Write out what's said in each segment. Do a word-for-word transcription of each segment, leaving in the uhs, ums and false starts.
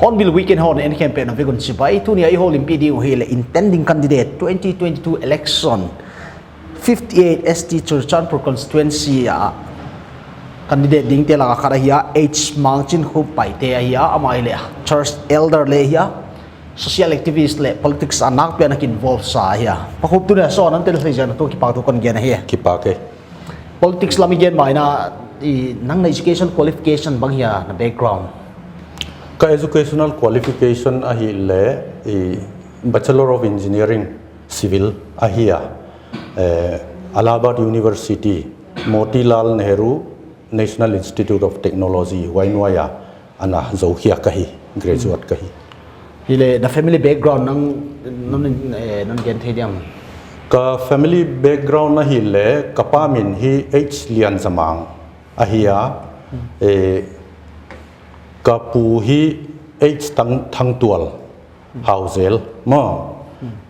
Hornbill Weekend hon en khempeuh na vek un chibai. Tuni a i houlimpih ding uh hi leh intending candidate twenty twenty-two election fifty-eight S T Churachandpur constituency a candidate dingte laka khat ahi a, H Mangchinkhup Paite ahi a, amah hi leh church elder leh ahi a, social activist leh politics a nakpi a na ki involve sa ahi a. Pa Khup, tuni a show a na tel thei ziak in tua kipak thu kon gen ahi. Kipak e. Politics lam i gen mai in, i nang na education qualification bang hia, na background? Ka educational qualification ahih leh, i Bachelor of Engineering Civil ahi a, eh, Allahabad University, Motilal Nehru National Institute of Technology, huai nuai a ana zou khiak ka hi, graduate ka hi. Hi leh, na family background nang, nang, eh, nang gen thei diam? Ka family background ahih leh, ka pa min hi H Lianzamang ahi a, eh, ka pu hi H Thang, Thangtual Hauzel, maw.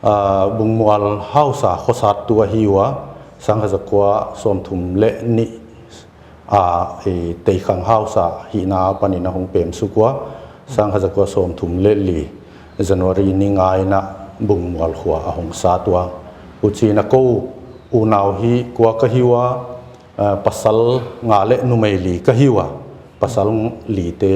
Ah, Bungmual hausa khosattu ahi ua, sangkhat zakua sawmthum leh nih a, i Teikhang hausa hihna apan in a hong pem suk ua, sangkhat zakua sawmthum leh li January ni nga in a Bungmual khua a hong sat ua. Huchiin a kou unau hi kua ka hi ua, eh, pasal nga leh numei li ka hi ua. Pasal lite,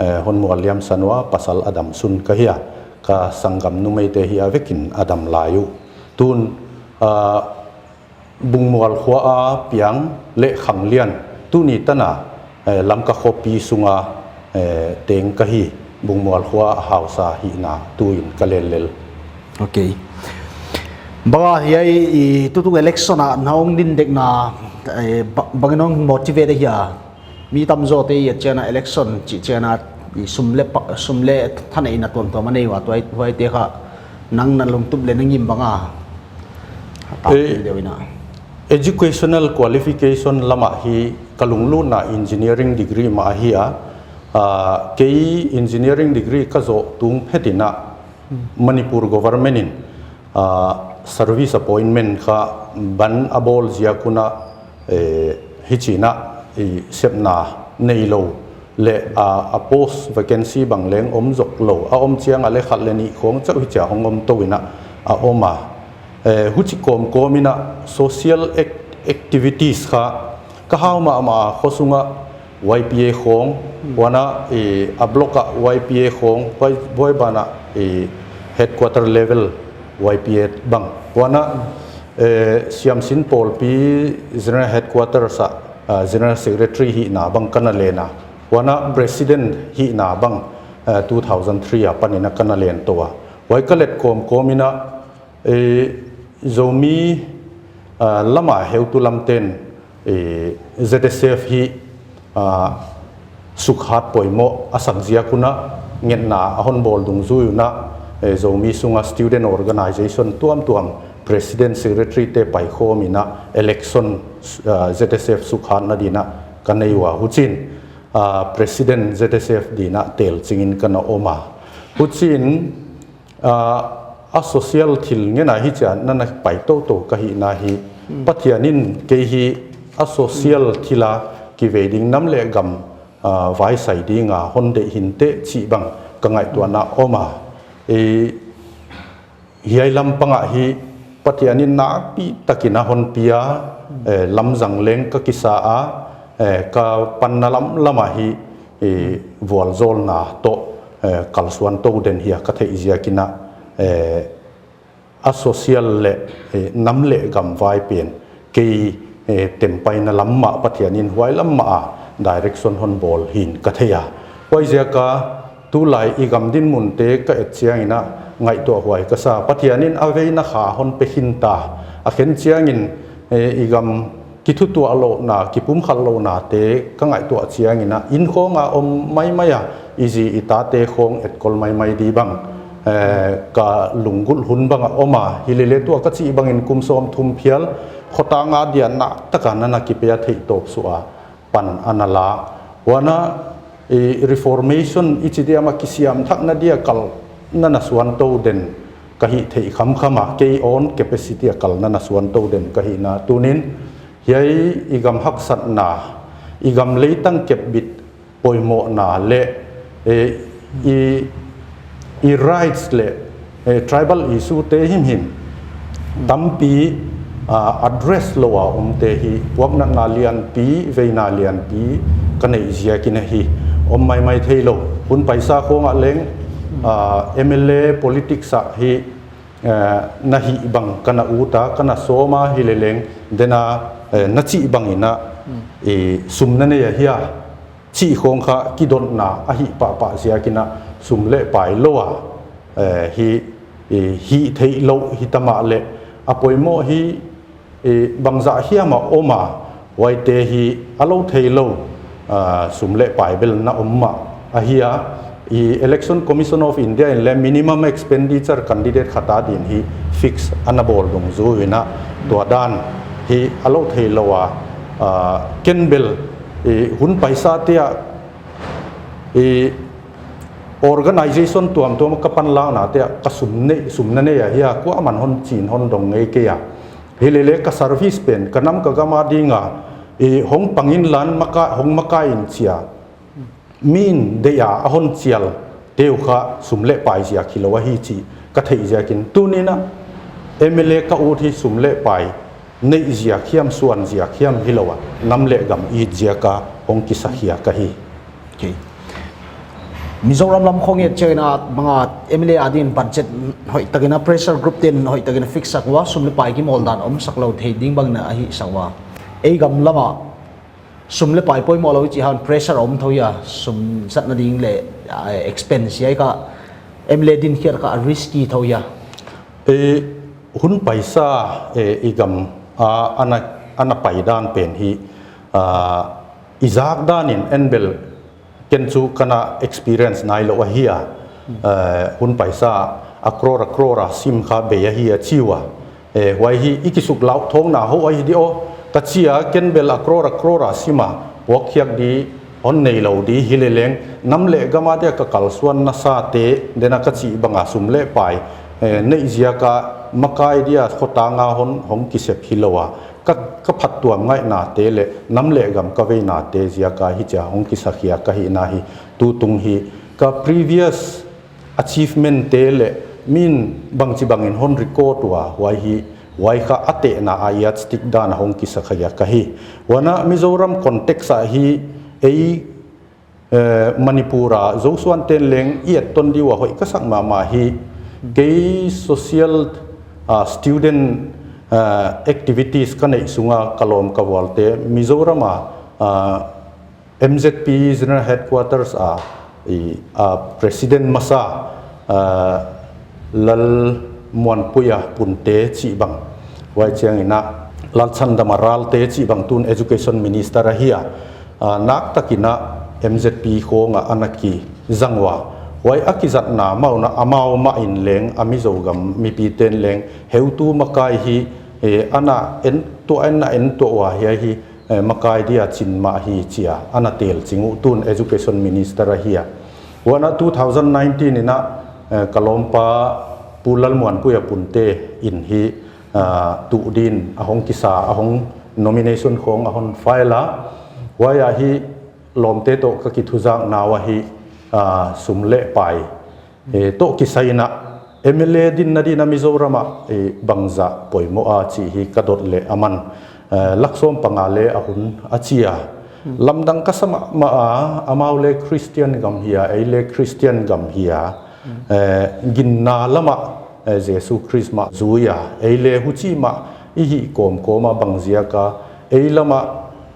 eh, hon mual liamsan ua, pasal a damsun ka hi a. Ka sanggam numeite hi a vekin a dam lai uh. Tun, ah, Bungmual khua a piang leh khanglian, tuni tan a, eh, Lamka khopi sunga, eh, teng ka hi, Bungmual khua a hausa hihna tuin ka lellel. Ok. Bang a hiai i tutung election a na hong din dekna, eh, ba-, bangin hong motivate ahia? Mi tamzawte i et chiang a election chih chiang a i sum leh pa-, sum leh thaneihna tuamtuam a nei ua, huai, huaite kha nang na lungtup leh na ngim bang a? Eh, deuh in a. Educational qualification lam ah hi ka lunglutna engineering degree mah ahi a, ah, kei engineering degree ka zoh tung phet in a, Manipur government in, ah, service appointment kha ban a bawl ziak un a, eh, hichi'n a, i sepna neilou leh, ah, a post vacancy bang leng om zok lou. A om chiang a leh khat leh nih khawng chauh hichia hong om tou in a, a om a. Eh, huchi kawmkawm in a social ac-, activities kha ka hau mahmah a, khosung a Y P A khawng, huan a, eh, a block a Y P A khawng, huai, huai ban a, eh, headquarter level Y P A bang. Huan a, eh, Siamsin Pawlpi General Headquarters a, ah, General Secretary hihna bang ka na len a. Huan a President hihna bang, eh, two thousand three apan in a ka na len tou a. Huai ka let kawmkawm in a, eh, Zomi, ah, lam a heutu lamte'n, eh, Z S F hi, ah, sukhat poimoh a sak ziak un a, ngetna a hon bawl dungzui un a, eh, Zomi sung a student organization tuamtuam, president, secretary te paikhawm in a, election, ah, Z S F sukhatna di'n a ka nei ua. Huchiin, ah, president Z S F di'n a telching in ka na om a. Huchiin, ah, a social thil ngen a hichia na na pai toutou ka hihna hi, Pathian in kei hi a social thil a kivei ding, nam leh gam, ah, vaisai ding a hon deih hinteh chih bang ka ngaihtuahna om a. Eh, hiai lam pang ah hi Pathian in nakpi takin a hon pia, eh, lamzang leng ka kisa a, eh, ka panna lamlam ah hi, eh, vualzawlna toh, eh, kalsuan tou den hi a ka theih ziak in a, eh, a social leh, eh, nam leh gam vai pen kei, eh, tempaina lam mah Pathian in huai lam mah a direction hon bawl hi'n ka thei a. Huaiziak a tulai i gam dinmun te ka et chiang in a ngaihtuah huai ka sa. Pathian in a veina kha hon pe khin ta. A khen chiang in, eh, i gam kithutuah louhna, kipumkhat louhna te ka ngaihtuah chiang in a, inn khawng a om maimai a, i zi i tate khawng etkol maimai di bang, eh, ka lunggulh hun bang a om a. Hilele tua ka chih bang in kum sawmthum phial khotang a dia naktak a na na kipia theihtawp suah a pan ana la. Huan a, i reformation i chi diam a kisiam thakna dia kal na na suan tou den ka hih theih khamkham a, kei own capacity a kal na na suan tou den ka hihna. Tunin hiai i gam haksatna, i gam leitang kepbit poimohna leh, eh, i, i rights leh, eh, tribal issue te himhim tampi, ah, address lou a omte hi puaknatna lianpi, veina lianpi ka neih ziak in ahi. Om maimai theilou. Hun paisa khawng ah leng, ah, M L A politics ah hi, eh, na hih bang ka na ut a, ka na sawm a, hileleng den a, eh, na chih bang in a, eh, sum na nei ahia chih khawng kha kidotna ahih pahpah ziak in a, sum leh pai lou a, eh, hi, eh, hih theih lou hi ta mahleh, a poimoh hi, eh, bangzah hiam a om a, huaite hi a lou theilou, ah, sum leh pai bel na om mah ahi a. I Election Commission of India in leng minimum expenditure candidate khat a din hi fix ana bawl dungzui in a, tua dan hi a lou theilou a, ah, ken bel, eh, hun paisa te ah, eh, organization tuamtuam ka panlakna te ah ka sum nei, sum na nei ahia, kuaman hon chin hon dong ngei kei a. Hilele ka service pen ka nam ka gam a ding a, eh, hong pang inla, maka, hong makai in chia, min deih a a hon chial te uh kha sum leh pai ziak hilou ahi chih ka theih ziak in, tuni'n a M L A ka ut hi sum leh pai neih ziak hiam, suan ziak hiam hilou a, nam leh gam it ziak a hong kisa hi a ka hi. Okay. Mizoram lam khawng et chiang in a, bang a M L A a din budget hoihtak in a, pressure group te'n hoihtak in a fix sak ua, sum leh pai kimawl dan om sak lou thei ding bang in a hih sak ua. Ei gam lam a sum leh pai poimoh lou chih hon pressure om thou hia, sum zatna ding leh, ah, expense hiai kha M L A din khiat kha risky thou hia. Eh, hun paisa, eh, i gam a, ana, ana pai dan pen hi, ah, i zak dan in en bel ken chu ka na experience nailou ahi a, eh, hun paisa a crore a crore a sim kha bei ahi a chi ua. Eh, huai hi i kisuk lauh thawkna hoih ahi di aw, ka chi a, ken bel a crore a crore a sim a puakkhiak di hon neilou di hileleng, nam leh gam a dia ka kalsuan nasa te, den a ka chih bang a sum leh pai, eh, neih ziak a makai dia khotang a hon, hong kisep hilou a, ka, ka phattuam ngaihna te leh nam leh gam ka veina te ziak a hichia hong kisa hi a ka hihna hi. Tutung hi ka previous achievement te leh min bangchibang in hon record ua, huai hi, huai kha a tehna a yardstick dan a hong kisa hi a ka hi. Huan a Mizoram context ah hi, ei, eh, Manipur a Zosuan te'n leng i et ton di ua hoih ka sak mahmah hi. Kei social, ah, student, ah, activities ka neih sung a ka lawm ka vual te Mizoram a, ah, M Z P General Headquarters a, i, a President masa, ah, Lalmuanpuia Punte chih bang, huai chiang in a Lalchandama Ralte chih bang, tun Education Minister ahi a, ah, naktak in a M Z P khawng a ana kizang ua. Huai a kizatna mah un a amau mah in leng, a Mizo gam mipi te'n leng, heutu makai hi, eh, ana en tuah, ana en tuah ua, hiai hi, eh, makai dia chin mah hi chi a ana tel ching uh, tun Education Minister ahi a. Huan a two thousand nineteen in a, eh, ka lawmpa Pu Lalmuanpuia Punte in hi, ah, tuh din a hong kisa, a hong nomination khawng a hon file a. Huai ah hi lawmte toh ka kithuzakna uah hi, ah, sum leh pai, eh, toh kisai in a M L A dinna din a Mizoram ah, eh, bangzah poimoh a chih hi ka dot leh aman, eh, lak sawm panga leh a hun a chi a. Lamdang ka sa mahmah a, amau leh Christian gam hi a, ei leh Christian gam hi a. Eh, ginna lam ah, eh, Jesu Christ mah zui a, ei leh huchi mah i hih kawmkawm a, bangziak a ei lam ah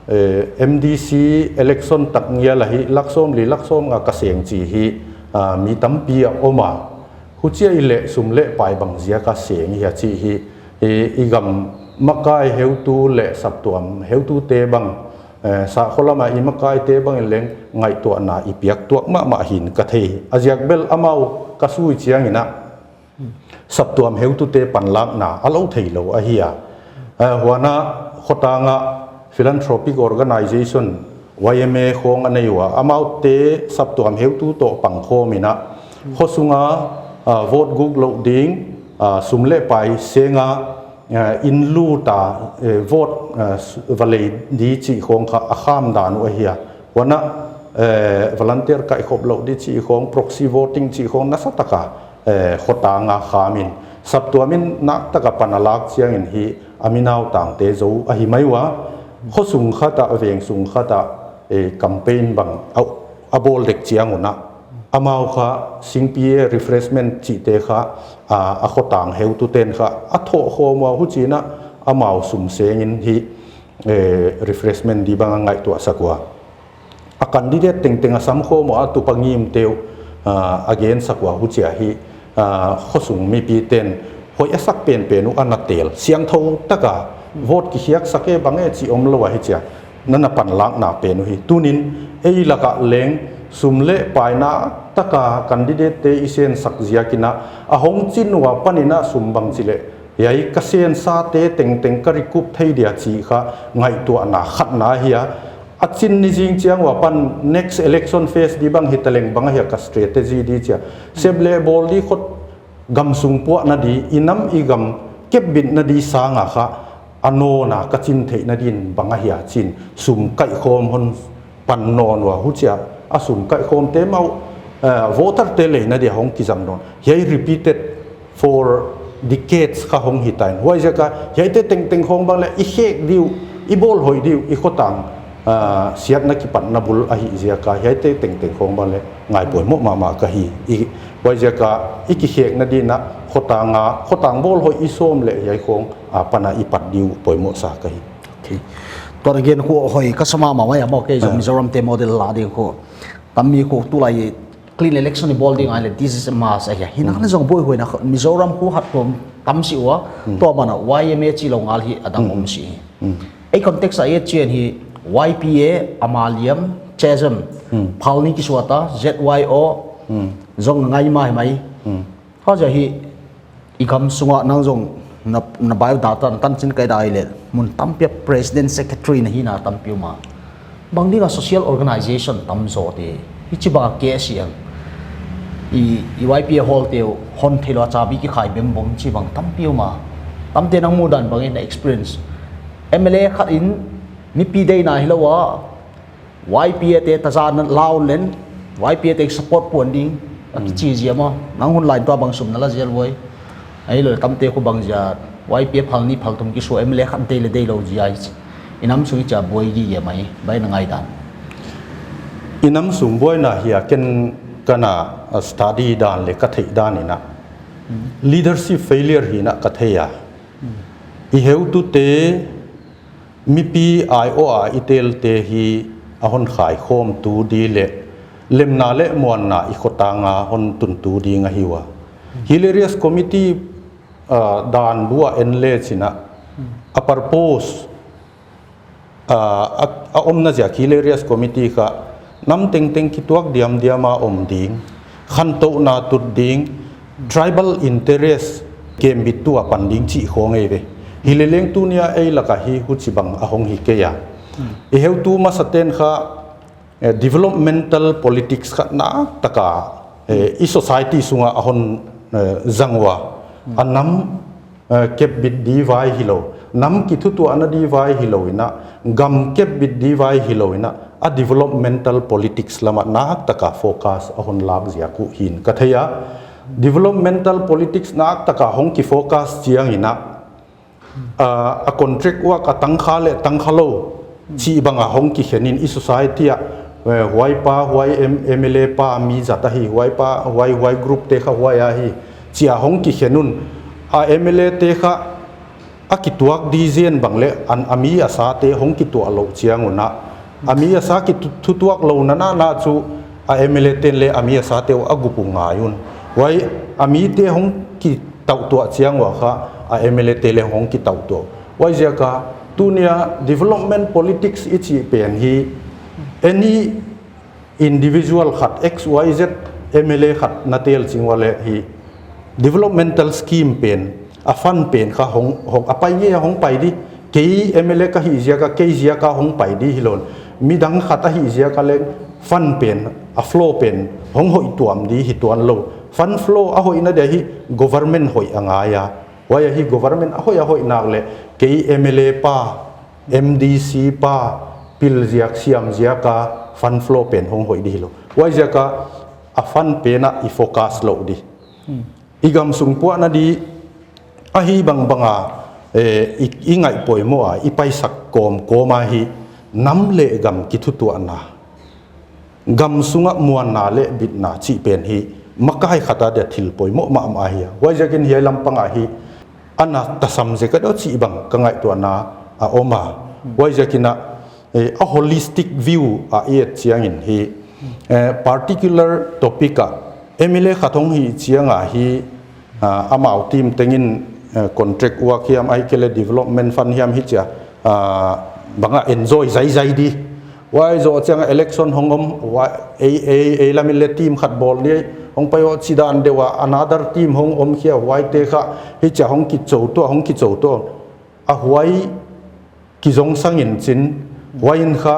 Eh, M D C election tak ngial ahi, lak sawmli, lak sawmnga ka seng chi hi, ah, mi tampi a om a. Huchia i leh sum leh pai bang ziaka seng hia chi hi, eh, i gam makai heutu leh saptuam heutute bang, eh, sahkhua lama i makaite bang in leng ngaihtuahna i piak tuak mahmah hi'n ka thei. A ziak bel amau ka sui chiangin a, saptuam heutute panlakna a lo theilou ahi a. Eh, huan a khotanga philanthropic organization, Y M A khawng a nei ua, amaute saptuam heutu toh pangkhawm in a, khosunga, ah, vote guk louh ding, ah, sum leh pai senga, eh, inn luta, eh, vote, eh, s-, va lei di chih khawng kha a kham dan uh ahi a. Huan a, eh, volunteer kaihkhop louh di chih khawng, proxy voting chih khawng nasa taka, eh, khotanga kham in, saptuam in nak taka pan a lak chiangin hi a mi nautangte zou ahi mai ua. Khosung khat a, veng sung khat a, eh, campaign bang a, a bawl dek chiang un a, amau kha singpi e refreshment chihte kha, a, a khotang heututen kha a thoh khawm ua, huchiin a amau sum sengin hi, eh, refreshment di bang a ngaihtuah sak ua. A candidate tengteng a sam khawm ua, a tupa ngimte uh, ah, a gen sak ua, huchia hi, ah, khosung mipiten hoih a sak penpen uh a na tel. Siangthou taka vote kikhiak sak e bang e chih omlou a, hichia na na panlakna pen uh hi. Tunin ei laka leng sum leh pai nak taka candidate te i sen sak ziakin a, a hong chin ua panin a sum bangchi leh hiai ka sensate tengteng ka recoup thei dia chih kha ngaihtuahna khatna hi a. A chin ni zing chiang ua pan next election phase di bang hita leng bang ahia ka strategy di chia. Sep leh bawl di khot, gam sung puahna di, i nam i gam kepbitna di sanga kha a nawna ka chin theihna din bang ahia chi'n sum kaihkhawm hon pan nawn ua, huchia a sum kaihkhawmte mau, eh, voter te leina dia hong kizang nawn. Hiai repeated for decades kha hong hita in. Huaiziaka hiaite tengteng khawng bang leh i khek di uh, i bawl hoih di uh, i khotang, ah, siatna kipatna bul ahih ziaka hiaite tengteng khawng bang leh ngai poimoh mahmah ka hi. I, huaiziaka i kikhekna din a khotanga, khotang bawl hoih i sawm leh hiai khawng, ah, pana i pat di uh poimoh sa ka hi. Okay. Tua gen khu hoih ka sa mahmah mai a maw, kei zong Mizoram te model la ding khu. Tam mi khu tulai clean election i bawl ding a leh, this is a must ahi. Hi nak leh zong buaihuaina Mizoram khu hat tuam tam si ua, tua mana Y M A chih lou ngal hi a dang om si. Ei context a i et chiang hi Y P A, Amaliam, CHASM, Phalni kisuata, Z Y O, zong ngai mai mai. Huaiziak hi i gam sunga nang zong na, na biodata na tanchin kai dai leh mun tampi a president secretary na hina tampi um a. Bang dinga social organization tam zaw te. Hichibang a K S M. I, i Y P A hall te uh hon theilou a chabi kikhai bembom chibang tampi um a. Tamte nang mudan bangin na experience. M L A khat in mipi deihna hilou a, Y P A te tazan lau len, Y P A te support puan ding, a kichi zia maw, nang hun lai tua bang sum na la zial voi. Ahihlou tamte khu bang zia, Y P A Phalni Phalthum kisu M L A khat deih leh deih lou zia i chi. I nam sung i chia buai gige mai, bang na ngaihdan. I nam sung buaina hia ken ka na, uh, study dan leh ka theih dan in a. Leadership failure hi na ka thei a. I heutute, mipi aiawh a i telte hi a hon khaikhawmtu di leh lemna leh muanna i khotanga hon tuntu ding ahi ua. Hilarious Committee, ah, dan bua en le chin a, a purpose, ah, a, a omna ziak Hilarious Committee kha nam tengteng kituak diamdiam a om ding, khantouhna tut ding, tribal interest kembittu a pan ding chih khawng ei ve. Hileleng tunia ei laka hi huchibang a hong hi kei a. I heutu masaten kha, eh, developmental politics kha nak taka, eh, i society sunga a hon, eh, zang ua. A nam, eh, kepbit di vai hilou, nam kithutuahna di vai hilou in a, gam kepbit di vai hilou in a, a developmental politics lama nak taka focus a hon lak ziak uh hi'n ka thei a. Developmental politics nak taka hong kifocus chiang in a, ah, a contract work a tangkha leh tangkha lou chibang a hong kikhen in i society a, eh, huai pa, huai M-, M L A pa mi zat ahi, huai pa, huai, huai group te kha huai ahi, chia hong kikhen un. A M L A te kha a kituak di zen bang leh an, a mi a sate hong kituak lou chiang un a, a mi a sa ki thu-, thutuak lou nana na chu a M L A ten leh a mi a sate uh a gup uh ngai un. Huai a mite hong kitautuah chiang ua kha a M L A te leh hong kitautuah. Huaiziak a tunia development politics i chih pen hi any individual khat, X Y Z M L A khat na tel ching ua leh hi developmental scheme pen, a fund pen kha hong, hong a pai ngei a hong pai di. Kei M L A ka hih ziak a, kei ziak a hong pai di hilou in, midang khat a hih ziak a leng fund pen, a flow pen hong hoih tuam di hi tuan lou. Fund flow a hoihna dia hi government hoih a ngai a. Huai a hi government a hoih a hoih nak leh kei M L A pa, M D C pa pil ziak, siam ziak a fund flow pen hong hoih di hilou. Huaiziak a a fund pen a i focus lou di. I gam sung puahna di ahi bangbang a, eh, i, i ngaih poimoh a, i paisak kawmkawm a hi nam leh gam kithutuahna, gam sung a muanna leh bitna chih pen hi makai khat a dia thil poimoh mahmah ahi a. Huaiziakin hiai lampang a hi ana tasam zek a di uh chih bang ka ngaihtuahna a om a. Huaiziakin a, eh, a holistic view a i et chiangin hi, eh, particular topic a M L A khat hong hih chiang a hi, ah, amau team tengin, eh, contract work hiam ahihkeileh development fund hiam hichia, ah, bang a enjoy zaizai di. Huai zoh chiang a election hong om, huai, ei, ei, ei lam in leh team khat bawl di, hong pai uh chidan deuh a another team hong om khia, huaite kha hichia hong kichoutuah, hong kichoutuah. A huai kizongsang in chin, huai in kha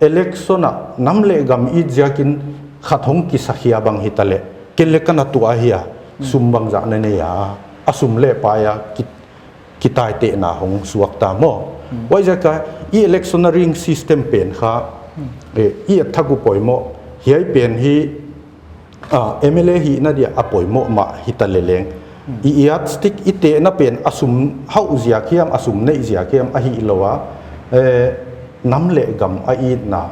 election a nam leh gam it ziakin khat hong kisakhia bang hita leh, ken leh ka na tuah ahi a, sum bangzah na nei a, a sum leh pai a ki, kitaitehna hong suak ta maw. Huaiziak a i electioneering system pen kha, eh, i et thak uh poimoh, hiai pen hi, ah, M L A hihna dia a poimoh mah hita leh leng, i yardstick i tehna pen a sum hauh ziak hiam, a sum neih ziak hiam ahilou a, eh, nam leh gam a itna,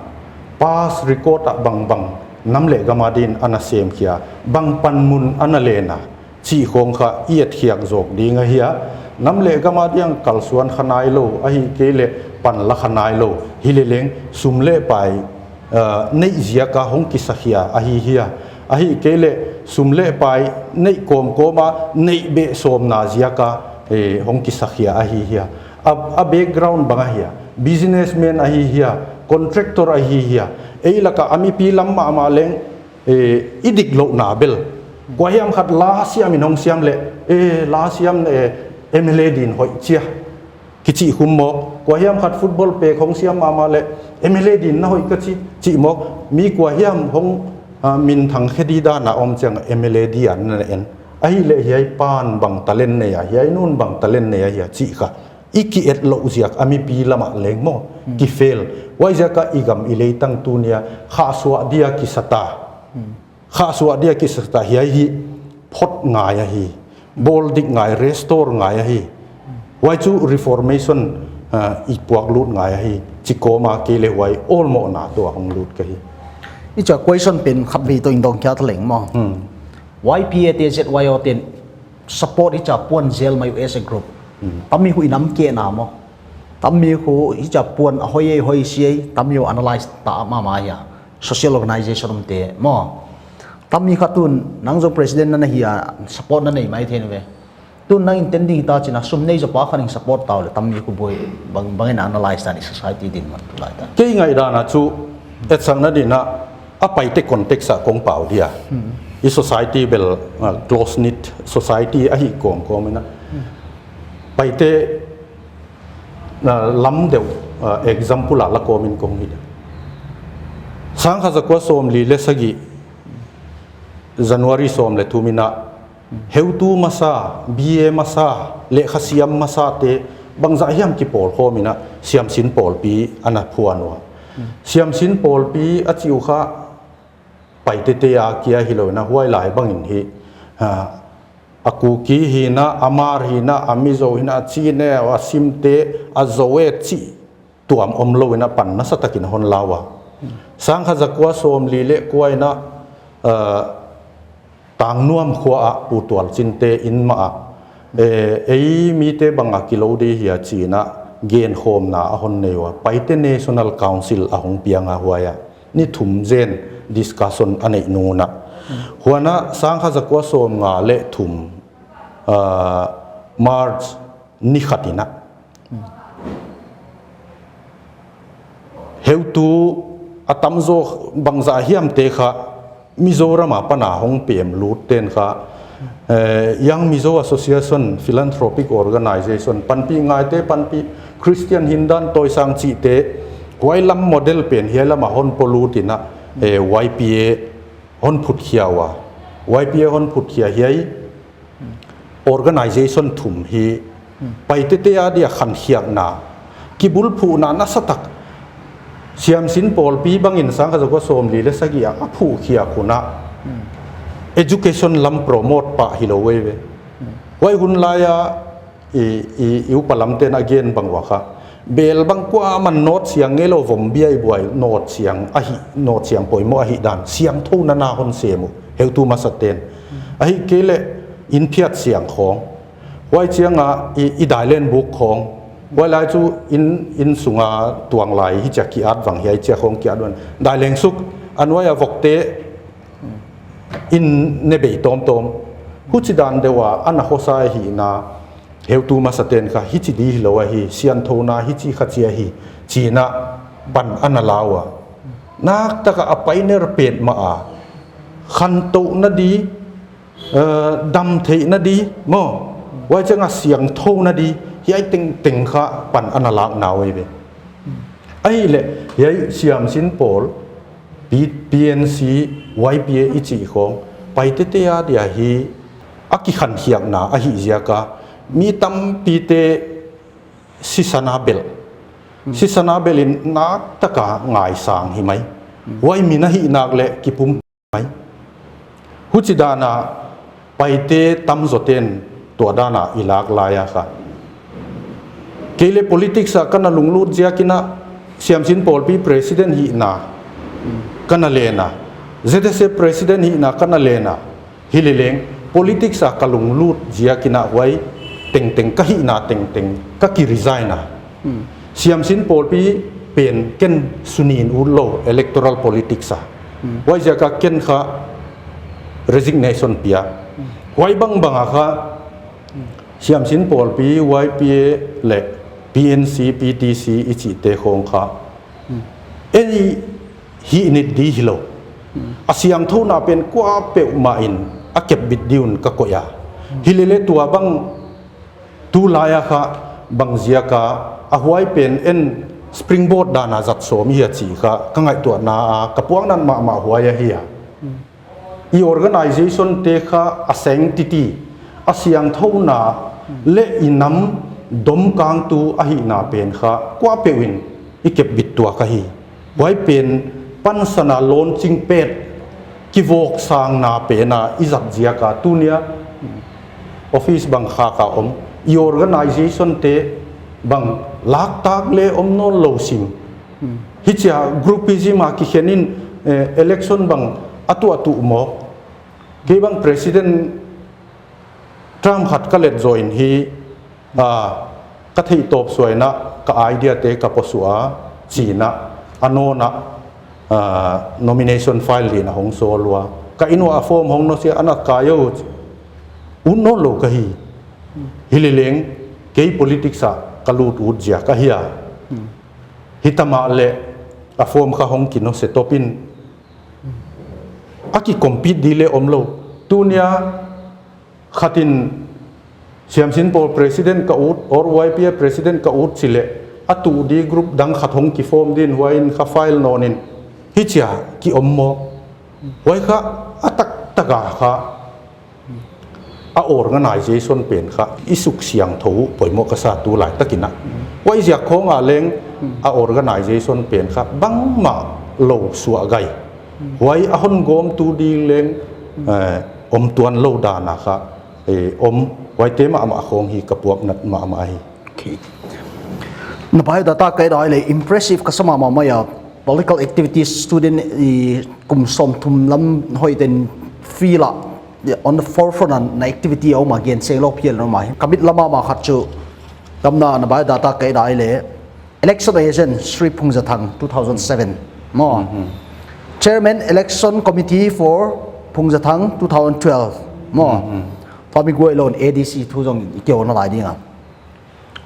past record a bangbang nam leh gam a din ana sem khia, bang panmun ana len a, chih khong kha i et khiak zawk ding ahi a. Nam leh gam a dia kalsuan kha nailou, ahihkeileh panla kha nailou, hileleng sum leh pai, ah, neih ziak a hong kisakhia ahi hia. Ahihkeileh sum leh pai neih kawmkawm a neih beh sawmna ziak a, eh, hong kisakhia ahi hia. A, a background bang ahia, businessman ahi hia, contractor ahi hia, ei lak a a mipi lam mahmah leng, eh, i diklouhna bel. Kuahiam khat la siam in hong siam leh, eh, la siam, eh, M L A din hoih chia kichih khum maw. Kuahiam khat football pek hong siam mahmah leh M L A din na hoih ka chi, chih maw. Mi kuahiam hong, ah, minthang khe di dan a om chiang M L A di a na en. Ahihleh hiai pan bang talent nei a, hiai nu'n bang talent nei ahia chih kha i ki et louh ziak a mipi lam ah leng maw, ki fail. Huaiziak a i gam i leitang tunia khahsuah dia kisa ta. Khahsuah dia kisa ta, hiai hi phot ngai ahi. Bawl dik ngai, restore ngai ahi. Huai chu reformation, ah, i puak lut ngai ahi. Chi kawm a kei leh huai awlmohna toh a hong lut ka hi. Hichia question pen khatvei toh in dong kia tha leng maw. Y P A te Z Y O ten support hichia puan zel mai uh as a group. Tammi khu i nam kehna maw. Tammi khu hichia puan a hoih ei hoih si ei, tammi uh analyse ta mahmah hia. Social organization um te maw. Tammi kha tun nang zong president na na hi a support na nei mai thei na ve. Tun nang intending hita china sum nei zaw pa khan in support tau leh tammi khu boi bang, bang in analyse ta ni society din man tu lai ta. Kei ngaihdan a chu etsakna din a, a Paite context a kong pau dia. I society bel, ah, close knit society ahi kawmkawm in a. Paite, ah, lam deuh, ah, example a la kawm in kong hi dia. Sangkhat zakua sawmli leh sagih January sawm leh thum in a, heutu masa, B A masa, lehkhasiam masa te, bangzah hiam kipawl khawm in a, Siamsin pawlpi ana phuan ua. Siamsin pawlpi a chih uh kha, Paite te a kia hilou in a huai lai bang in hi, ah, a Kuki hi in a, a Hmar hi in a, a Mizo hi in a, a Chin e, a Sim te, a Zo e chih tuam omlou in a pan nasatak in hon la ua. Sangkhat zakua sawmli leh kua in a, ah, Tangnuam khua ah Pu Tualchin te inn mah ah, Eh, ei mite bang a kilou di hia chi'n a genkhawmna a hon nei ua. Paite National Council a hong piang a, huai ah ni thum zen discussion a neih nung un a. Huan a sangkhat zakua sawmnga leh thum, ah, March ni khat in a. Heutu a tamzaw bangzah hiamte kha Mizoram a pan a hong pem lut ten kha, eh, Young Mizo Association, Philanthropic Organization, panpih ngaite, panpih Christian hindan tawisang chihte, huai lam model pen hiai lam a hon po lut in a, eh, Y P A hon phutkhia ua. Y P A hon phutkhia hiai organization thum hi Paitete a dia khankhiakna, kibulphuhna nasatak, Siamsin Pawlpi bangin sangkhat zakua sawmli leh sagih a a phuhkhiak hun a education lam promote pah hilou ei ve. Huai hun lai a i, i, i upa lamte'n a gen bang ua kha, bel bang kuaman nawtsiang ngeilou, vom biaibuai nawtsiang ahi, nawtsiang poimoh ahihdan siangthou nana hon sem uh, heutu masate'n. Ahihkeileh inn phiat siang khawng. Huai chiang a i, i dailen buk khawng. Huai lai chu inn, inn sung a tuanglai hichia ki-at vang, hiai chia khawng ki-at vang. Daileng suk, a nuai a vokte inn ne bei tawmtawm. Huchidan deuh a ana khosa hi na, heutu masate'n kha hichi di hilou ahi, siangthouna hichi kha chi ahi, chi'n a pan ana la ua. Naktak a a pioneer petmah a, khantouhna di, eh, damtheihna di maw, huai chiang a siangthouna di, hiai tengteng kha pan ana lak nau ei ve. Ahihleh hiai Siamsin Pawl, P-, P N C, Y P A i chih khawng, Paitete a dia hi a kikhankhiakna ahih ziak a mi tampite sisan a belh. Sisan a belh in naktak a ngaisang hi mai. Huai min ahih nak leh kipum mai. Huchidan a Paite tamzawte'n tuadan a i lak lai a kha. Kei leh politics a ka na lunglut ziak in a, Siamsin Pawlpi president hihna ka na len a, Z S F president hihna ka na len a. Hileleng politics a ka lunglut ziak in a huai tengteng ka hihna tengteng ka ki resign a. Siamsin Pawlpi pen ken suni in utlou electoral politics a. Huai ziak a ken kha resignation pia. Huai bangbang a kha Siamsin Pawlpi, Y P A leh P N C, P T C i chihte khawng kha ei hih nit di hilou. A siangthouna pen kuapeuhmah in a kepbit di un ka koih a. Hileleh tua bang tulai a kha bang ziak a a huai pen en springboard dan a zat sawm hia chih kha ka ngaihtuahna a ka puaknat mahmah huai ahi a. I organization te kha a sanctity, a siangthouna leh i nam domkangtu ahihna pen kha kuapeuh in i kepbit tuak ahi. Huai pen pansan a launching pad, kivawksangna pen a i zat ziak a tuni a office bang khak a om, i organization te bang laktak leh om nawnlou sim. Hichia groupism a kikhen in, eh, election bang a tuahtuah mawk. Kei bang president term khat ka let zoh in hi, ah, ka theihtawp suah in a ka idea te ka posuah a, chi'n a, a nawn a, ah, nomination file lian a hong sawl ua. Ka inn uah a form hong nawsia, ana kai o, ut nawnlou ka hi. Hileleng kei politics a ka lut ut ziak ahi a. Hitam a leh a form kha hong kinawsia tawp in, a ki compete di leh omlou. Tuni a khat in Siamsin Pawl president ka ut, or Y P A president ka ut chi leh, a tuh di group dang khat hong ki form di in, huai in kha file nawn in, hichia ki om mawk. Huai kha a taktak a kha a organization pen kha i suk siangthou poimoh ka sa tulai tak in a. Huai ziak khawng a leng a organization pen kha bangmah lou suah gai. Huai a hon gawmtu di leng, eh, om tuanlou dan a kha, eh, om, huaite mahmah khawng hi ka puaknat mahmah hi. Okay. Na biodata ka et a leh impressive ka sa mahmah mai a, political activities student i kum sawmthum lam hoih ten field a on the forefront a na activity a om a, gen seng lou phial na om a. Ka mit lam a mah khat chu, tamna na biodata ka et a ahih leh, election agent Sri Phungzathang, two thousand seven maw. Chairman Election Committee for Phungzathang, two thousand twelve maw. Pami guai lon A D C thu zong i keu na lai ding a.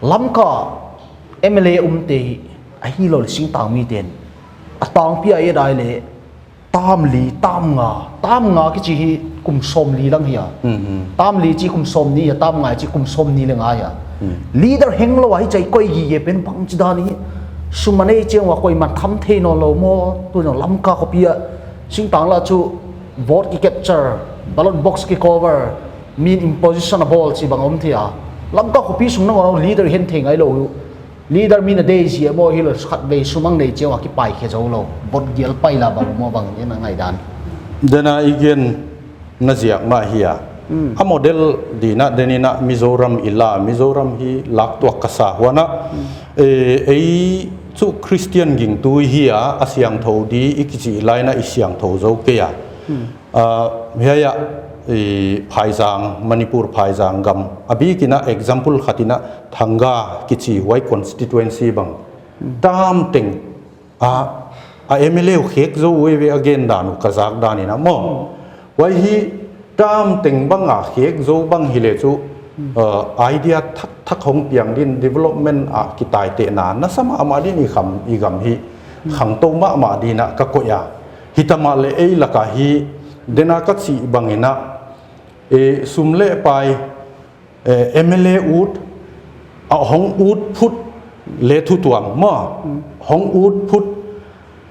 Lamka M L A umte hi, ahi lou leh singtang miten a tangpi a et a ahih leh, tam li, tam nga, tam nga kichi hi kum sawmli lang hi a. Tam li chi kum sawmnih a, tam nga chi kum sawmnih leh nga hi a. Leader heng lou a hichi a i koih gige pen bangchidan hi. Sum a nei chiang ua koiman tham thei nawn lou maw. Tu zong Lamka khopi a singtang lah chu vote ki capture, ballot box ki cover, min imposition a bawl chih bang om thei a. Lamka khopi sung nangawn leader hen thei ngai lou. Leader min a deih ziak maw, hilou khatvei sum a nei chiang ua kipai khe zou lou. Vote gial pai la bang maw, bang in a ngaihdan. Dena i gen na ziak mah hi a. A model dina, dena Mizoram i la, Mizoram hi lak tuak ka sa huan a. Eh, ei chu Christian gingtu i hi a, a siangthou di i kichih lai in a i siangthou zou kei a. Ah, hiai a, i, phaizang, Manipur phaizang gam. A bik in a example khat in a Thanga kichi huai constituency bang. Tam teng a, a M L A uh khek zou uh eive a gen dan uh ka zak dan in a maw. Huai hi tam teng bang a khek zou bang hi leh chu, uh, idea thak thak hong piang din development a kitaitehna nasa mahmah din i gam, i gam hi khangtou mahmah din a ka koih a. Hi ta mah leh ei lak a hi dena ka chih bang in a, eh, sum leh pai, eh, M L A ut, a hong ut phut leh thu tuam maw. Hong ut phut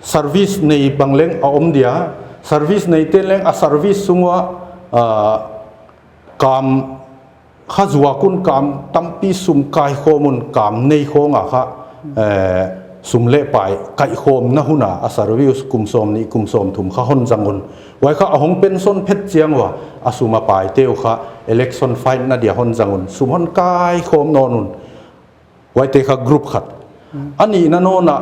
service nei bang leng a om dia, service neite leng a service sung ua, ah, kam kha zuak un kam tampi sum kaikhawm un kam nei khong a kha, eh, sum leh pai kaikhawmna hun a, a service kum sawmnih kum sawmthum kha hon zang un. Huai kha a hong pension phet chiang ua, a sum a paite uh kha election fight na dia hon zang un. Sum hon kaikhawm nawn un. Huaite kha group khat. A nihna nawn a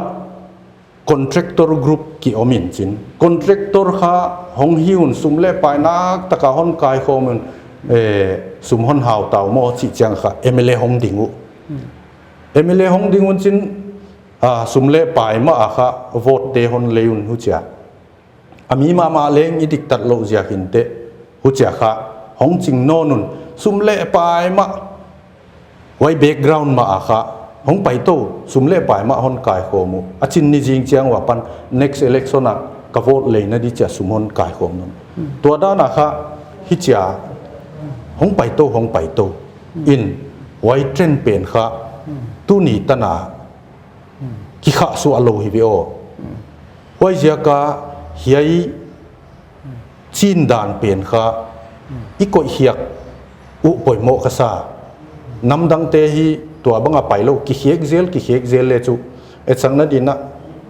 contractor group ki om in chin. Contractor kha hong hi un sum leh pai nak taka hon kaikhawm un, eh, sum hon hau tau maw chih chiang kha M L A hong ding uh. M L A hong ding un chin, ah, sum leh pai mah a kha vote te hon lei un huchia. A mi mahmah leng i diktat lou ziak in teh, huchia kha hong ching nawn un, sum leh pai mah, huai background mah a kha hong pai tou, sum leh pai mah hon kaikhawm uh. A chin ni zing chiang ua pan next election a ka vote leina di chia sum hon kaikhawm nawn. Tua dan a kha hichia hong pai tou, hong pai tou. In, huai trend pen kha tuni tan a kikhah suah lou hi ve aw. Huaiziak a hiai chin dan pen kha i koih hiak uh poimoh ka sa. Namdangte hi tua bang a pai lou, kikhek zel, kikhek zel leh chu. Etsakna din a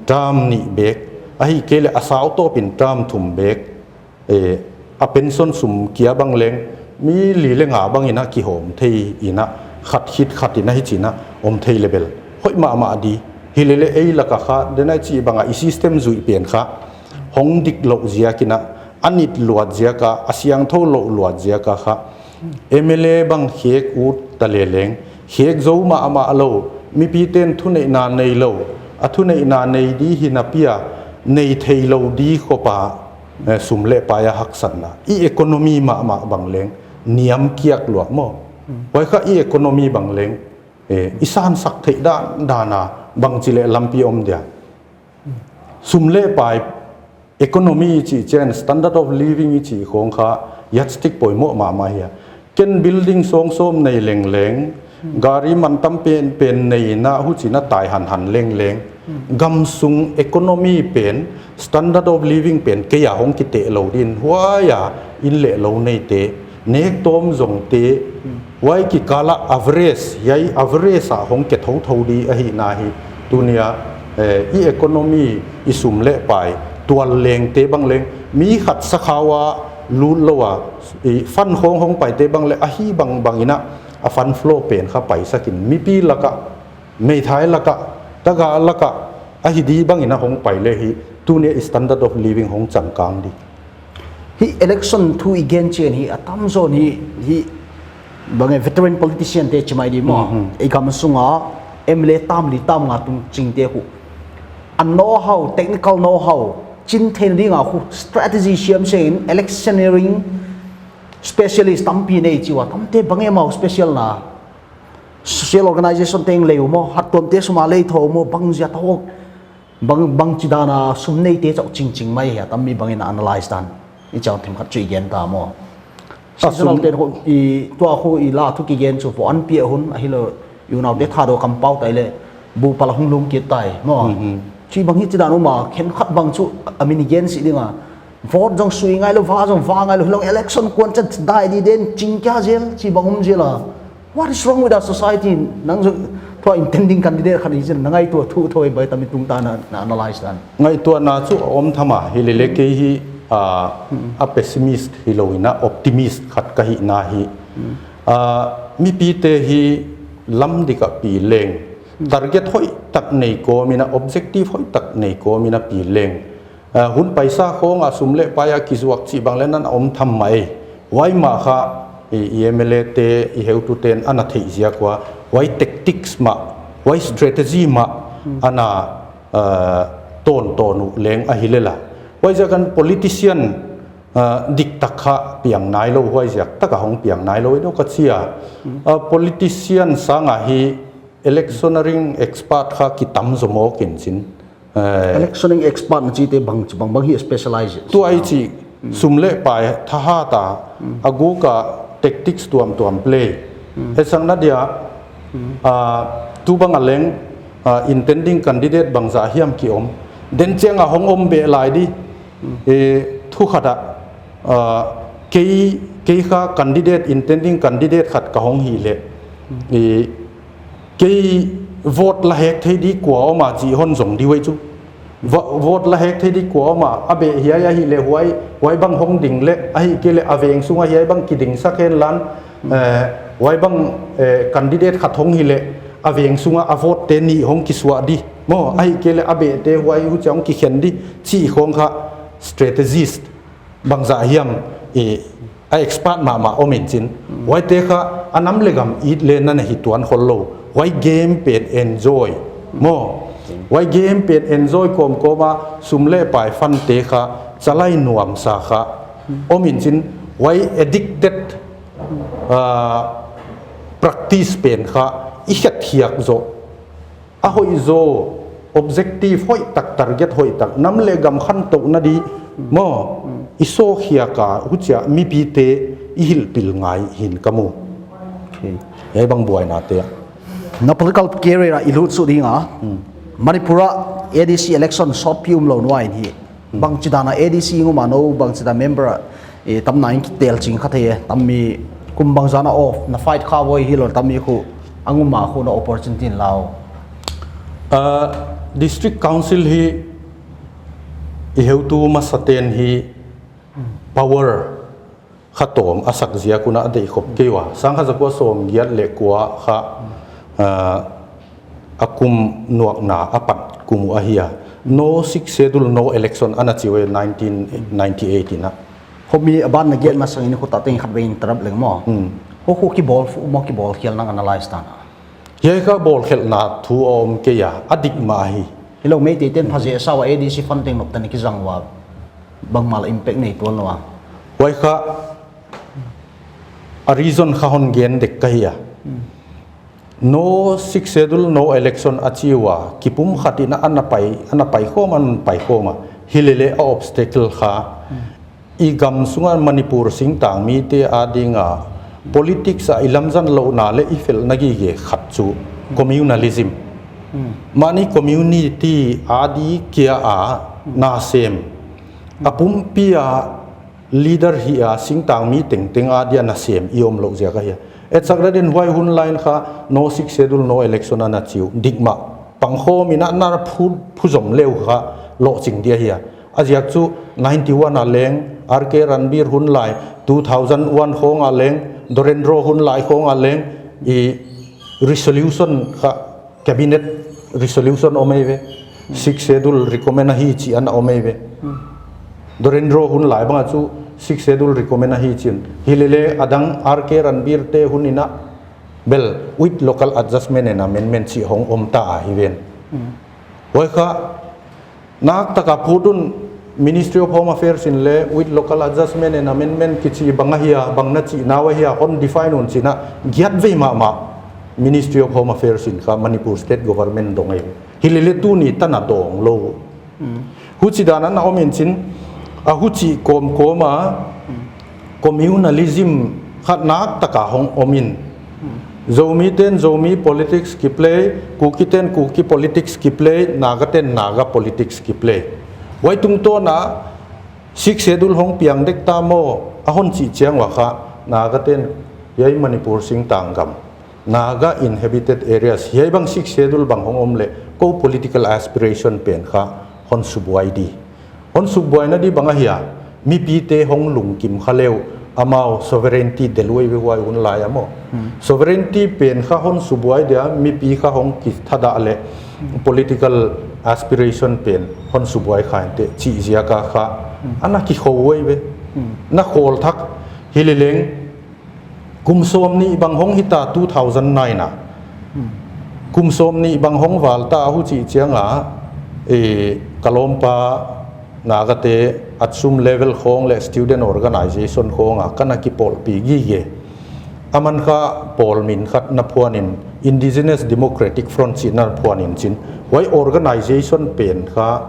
term nih bek, ahihkeileh a sau tawp in term thum bek. Eh, a pension sum kia bang leng, mi li leh nga bang in a kihawm thei in a, khat khit khat in a hichi in a om thei leh bel hoih mahmah di. Hi leh leh ei lak a kha, dena i chih bang a i system zuih pen kha hong dik lou ziak in a, a nit luat ziak a, a siangthou lou luat ziak a kha, M L A bang khek ut ta leh leng, khek zou mahmah lou, mipiten thuneihna nei lou, a thuneihna nei di hi napi a, nei thei lou di khop a, eh, sum leh pai a haksatna. I economy mahmah bang leng niam kiak lua maw. Huai kha i economy bang leng, eh, i sansak theih dan dan a bangchi leh lampi om dia. Sum leh pai, economy i chih chiang, standard of living i chih khong kha yardstick poimoh mahmah hi a. Ken building sawng sawm nei leng leng, gari man tam pen pen nei in a huchi in a tai hanhan leng leng, gam sung economy pen, standard of living pen kei a hong kiteh lou din, huai a inn leh lou neite, nek tawm zongte, huai kikal a average, hiai average a hong ke thouthou di ahihna hi. Tuni a, eh, i economy, i sum leh pai, tual lengte bang leng, mi khat sakhau a lut lou a, i fund khong hong paite bang leh, ahi bangbang in a, a fund flow pen kha paisak in, mipi lak a, meithai lak a, tagah lak a, ahi di bang in a hong pai leh hi, tuni a i standard of living hong changkang di. Election thu i gen chiang hi, a tamzaw hi, hi, bang e, veteran politician te chi mai di maw. Mhm. I gam sunga M L A tam li tam nga tung chingte khu. A know-how, technical know-how, chin theihna dinga khu strategy siam seng in electioneering specialist tampi nei chi ua, tamte bang e amau special na. Social organization teng lei uh maw, hattuamte suma lei thou maw, bang zia ta hok, bang, bangchi dana sum neite chauh chingching mai hia, tam mi bang in a analyze dan. I chauh themkhat chu i gen ta maw. A sum- Seasonal ten khu, i, tua khu i la thu kigen chu vo an pia hun, ahilou, i unaute Thadou kampau tai le, bu pala hung lum kit tai, maw. Mhm. Chi bang hi chi dan uma, khenkhat bang chu, a min i gen si dinga. Vote zong sui ngai lou, va zong va ngai lou, hilong election kuan chan dai di den, ching kia zel, chi bang um zel a. What is wrong with our society? Nang zong, tua intending candidate khat i zin, na ngaihtuah thu thoi bai tam i tungtawn na, na analyze dan. Ngaihtuahna chu a om tham a, hilele kei hi, ah, a pessimist hilou in a optimist khat ka hihna hi. Ah, mipite hi lam dik a pi leng. Target hoihtak nei kawm in a, objective hoihtak nei kawm in a pi leng. Ah, hun paisa khawng a sum leh pai a kizuak chih bang leng ana om tham mah e. Huai mah kha, i, i M L A te, i heutu ten ana theih ziak ua, huai tactics mah, huai strategy mah, ana, ah, tawntawn uh leng ahi lel a. Huaiziakin politician, ah, diktak kha piang nailou, huaiziak tak a hong piang nailou, i dawk a chia. Ah, politician sang a hi electioneering expert kha kitam zaw mawk in chin. Eh, electioneering expert na chihte bang, bang, bang hi specialize. Tua i chih, sum leh pai thahat a, a guk a tactics tuamtuam play. Hetsakna dia, ah, tu bang a leng, ah, intending candidate bangzah hiam ki om. Den chiang a hong om beh lai di, eh, thu khat a, ah, kei, kei kha candidate, intending candidate khat ka hong hi leh. Eh, kei vote la hek thei di kua om a chih hon zong di uh ei chu. Vo-, vote la hek thei di kua om a, a beh hiai ahihleh huai, huai bang hong ding leh, ahihkeileh a veng sunga hiai bang kidingsak henla, eh, huai bang, eh, candidate khat hong hi leh, a veng sunga a vote te nih hong kisuah di. Maw, ahihkeileh a behte huai huchia hong kikhen di, chih khawng kha strategist bangzah hiam, eh, a expert mahmah om in chin. Huaite kha a nam leh gam it leh ana hi tuan khollou. Huai game pen enjoy. Maw. Huai game pen enjoy kawmkawm a sum leh pai fund te kha chalai nuamsa kha om in chin. Huai addicted, ah, practice pen kha i khet khiak zaw. A hoih zaw, objective hoihtak, target hoihtak, nam leh gam khantouhna di, maw, i sawkhiak a, huchia mipite i hilhpilh ngai hi'n ka mu. Okay. Hiai bang buaina te. Na political career a i lut suk ding a, Manipur a A D C election sawtpi umlou nuai in hi. Bangchidan a A D C nguma nou, bangchidan member a, eh, tamna in kitel ching kha thei e, tam mi kum bangzah na off, na fight kha voi hilou tam mi khu, a nguma khu na opportunity in lau. Ah, District Council hi, i heutu masaten hi, power kha tawm a sak ziak un a deih khop kei ua. Sangkhat zakua sawmgiat leh kua kha, ah, a kum nuakna a pat kum uh ahi a. No Sixth Schedule, no election ana chi uh e nineteen ninety-eight in a. Khomi a ban na giat masang in khu ta teng khat vei interrupt leng maw. Hmm. Khu khu kibawl fu maw kibawl khial nang analyze ta na. Hiai kha bawlkhelhna thu a om kei a, a dik mah hi. Hilou, Meitei ten pha zeh sa ua A D C fund teng nop tan i kizang ua, bangmah la impact nei tuan lou a. Huai kha, a reason kha hon gen dek ka hi a. Hmm. No Sixth Schedule, no election a chi ua, kipumkhat in a ana pai, ana pai khawm, ana pai khawm a. Hilele a obstacle kha. Hmm. I gam sunga Manipur singtang mite a dinga politics a i lamzang louhna leh i felhna gige khat chu communalism. Hmm. Mahni community a di kia a na sem. A pumpi a leader hi a singtang mi tengteng a dia na sem i omlouh ziak ahi a. Etsak raden huai hun lai in kha no Sixth Schedule, no election ana chi uh. Dik mah. Pangkhawm in a na phu, phuzom leh uh kha lohching dia hi a. A ziak chu ninety-one a leng, R K Ranbir hun lai, two thousand one khawng a leng, Dorendro hun lai khawng a leng, i resolution kha, cabinet resolution om ei ve, Sixth Schedule recommend ahi chi ana om ei ve. Hmm. Dorendro hun lai bang a chu Sixth Schedule recommend ahi chin. Hilele adang R K Ranbir te hun in a bel with local adjustment and amendment chih hong om ta ahi ven. Huai kha nak taka phut un Ministry of Home Affairs in le with local adjustment and amendment kichi bang ahia, bang na chihna uh ahia, hon define un chin a giat vei mahmah Ministry of Home Affairs in kha Manipur State Government dong ei. Hilele tuni tan a dong lou. Huchi dan a na om in chin, a huchi kawmkawm a communalism khat nak taka hong om in. Zomi ten Zomi politics ki play, Kuki ten Kuki politics ki play, Naga ten Naga politics ki play. Huai tungtawn a Sixth Schedule hong piang dek ta maw, a hon chih chiang ua kha, Naga ten hiai Manipur singtang gam, Naga inhabited areas, hiai bang Sixth Schedule bang hong om le, kou political aspiration pen kha hon subuai di. Hon subuaina di bang ahia, mipite hong lungkim kha leu, amau sovereignty del uh ei ve huai hun lai a maw. Sovereignty pen kha hon subuai dia, mipi kha hong kithadah le, political aspiration pen hon subuai kha inte chih ziak a kha, ana kikhou uh ei ve. Na khawl thak, hileleng, kum sawmnih bang hong hita two thousand nine a. Kum sawmnih bang hong val ta a huchi chiang a, e, ka lawmpa Naga te ATSUM level khawng le student organization khawng a ka na kipawlpih gige. Aman kha pawl min khat na phuan in, Indigenous Democratic Front chih na phuan in chin. Huai organization pen kha,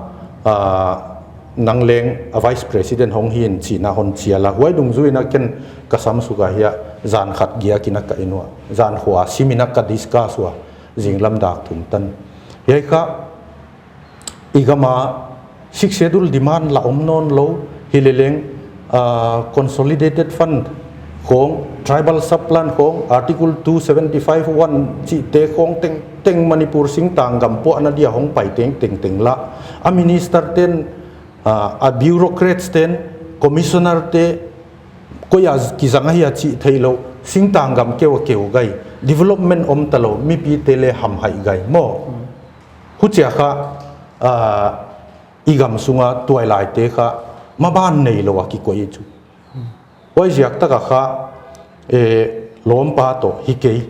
ah, nang leng a vice president hong hi in chih na hon chial a. Huai dungzui in a ken ka sam suk a hia, zan khat giak in a ka inn ua. Zan khua sim in a ka discuss ua. Zinglam dak thum tan. Hiai kha, i gam a Sixth Schedule demand la om nawn lou, hileleng, ah, consolidated fund khawng, tribal sub plan khawng, Article two seventy-five one chihte khawng tengteng Manipur singtang gam puahna dia hong pai tengteng teng la. A minister ten, ah, a bureaucrats ten, commissioner te, koi a kizang ahia chih theilou, singtang gam keu keu gai, development om ta lou, mipite le hamhaih gai maw. Huchia kha, ah, i gam sunga tuailaite kha maban neilou a kikoih chu. Huaiziak taka kha, eh, lawmpa toh hi kei.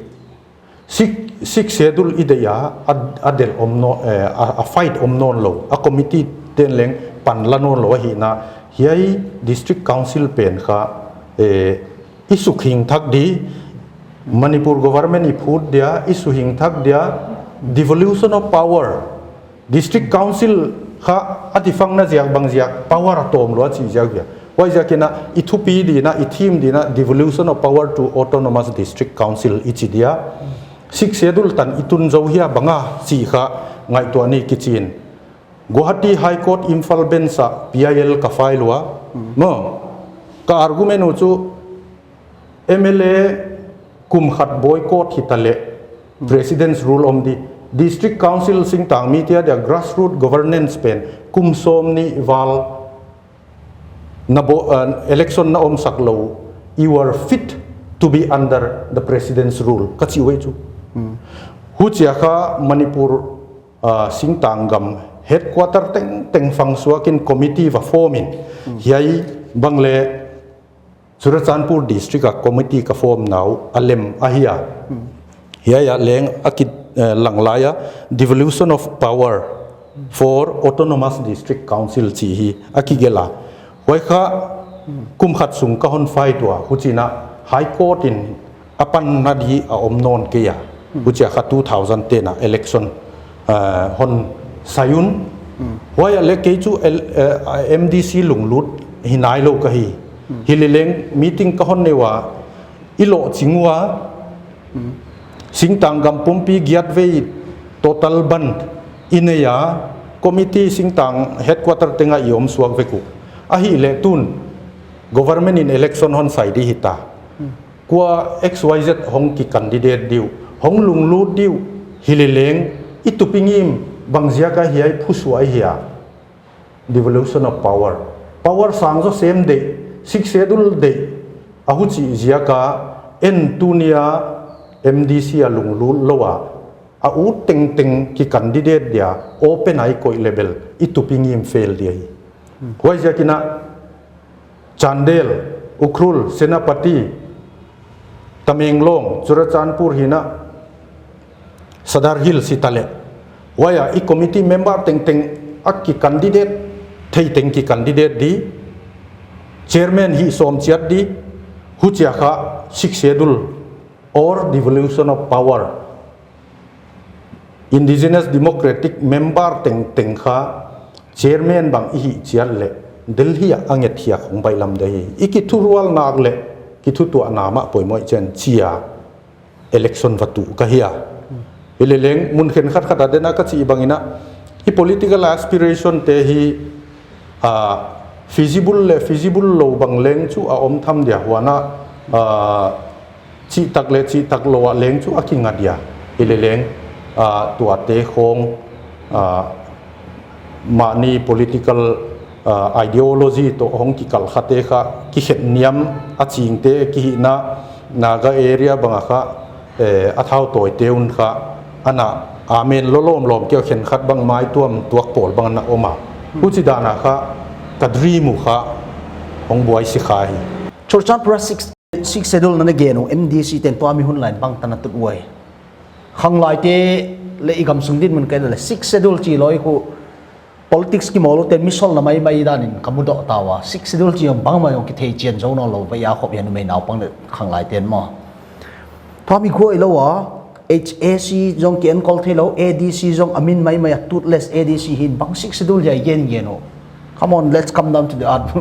Six, Sixth Schedule i deih a, a, a del om nawn, eh, a, a fight om nawn lou, a committee ten leng pan la nawn lou ahihna, hiai District Council pen kha, eh, i sukhing thak di, Manipur government i phut dia, i sukhing thak dia, devolution of power. District Council kha a tifangna ziak bang ziak, power a tawm lou a chih ziak dia. Huaiziak in a, i thupi di in a, i thim di in a, devolution of power to autonomous district council i chi dia. Sixth Schedule tan i tun zou hia bang a chih kha ngaihtuah ni kichi in. Guwahati High Court Imphal Bench a P I L ka file ua. Maw, ka argument uh chu M L A kum khat boycott hita le President's Rule om di. District Council singtang mite adia grassroot governance pen kum sawmnih val na bo-, uh, election na omsak lou, you are fit to be under the President's Rule ka chi uh ei chu. Huchia kha Manipur, uh, singtang gam headquarter tengteng fang suak in committee va form in. Hiai bang le Churachandpur District a committee ka form na uh a lem ahia. Hiai a leng a ki, eh, lang lai a devolution of power for autonomous district council chih hi a kigelh a. Huai kha kum khat sung ka hon fight ua, huchiin a High Court in a panna di a om nawn kei a. Huchia kha two thousand ten a election, eh, hon sai un. Huai a le kei chu el-, eh, M D C lunglut hi nailou ka hi. Hileleng meeting ka hon nei ua, i lohching ua, singtang gam pumpi giat vei total ban i nei a, committee singtang headquarter teng a i om suak vek uh. Ahihleh tun government in election hon sai di hita. Kua X Y Z hong ki candidate di uh, hong lunglut di uh, hileleng i tupi ngim bangziak a hiai phusuak ahia. Devolution of power. Power sang zaw sem deih, Sixth Schedule deih, a huchih ziak a en tunia M D C a lunglut lou a, a ut tengteng ki candidate dia, open a i koih leh bel, i tupi ngim fail di ahi. Huaiziakin a, Chandel, Ukhrul, Senapati, Tamenglong, Churachandpur hi'n a, Sadar Hills hitaleh. Huai a i committee member tengteng a ki candidate, thei teng ki candidate di, chairman hih sawm chiat di, huchia kha Sixth Schedule or devolution of power. Indigenous Democratic member tengteng kha chairman bang i hih chiat leh Delhi a a nget hiak hong baihlam di hi. I kithurual nak leh kithutuahna mah poimoh chen chia election va tuh ka hi a. Hileleng mun khenkhat khat a dena ka chih bangin a, i political aspiration te hi, ah, feasible leh feasible lou bang leng chu a om tham dia, huan a, ah, chihtak leh chihtak lou a leng chu a kinga dia. Hileleng, ah, tuate khong, ah, mahni political, ah, ideology toh hong kikalkhate kha kikhet niam a chingte kihihna Naga area bang a kha, eh, a thautawite un kha ana amen lawlawm lawm keu khenkhat bang maituam tuak pawl bang ana om a. Huchi dan a kha ka dream uh kha hong buai si kha hi. Churachandpur a six, Sixth Schedule na na gen uh, M D C ten tua mi hun lain bang tan a tut uai. Khanglaite leh i gamsung dinmun kei leh Sixth Schedule chi lou i khu politics kimawl ute misolna maimai danin ka mudoh ta ua. Sixth Schedule chi bangmah hong kithei chian zou nawnlou va i a khop hian numei naupang leh khanglaiten maw. Tua mi guai lou a, H A C zong ki enkol theilou, A D C zong a min maimai a toothless A D C hi'n bang Sixth Schedule hiai gen gen uh. Come on, let's come down to the earth.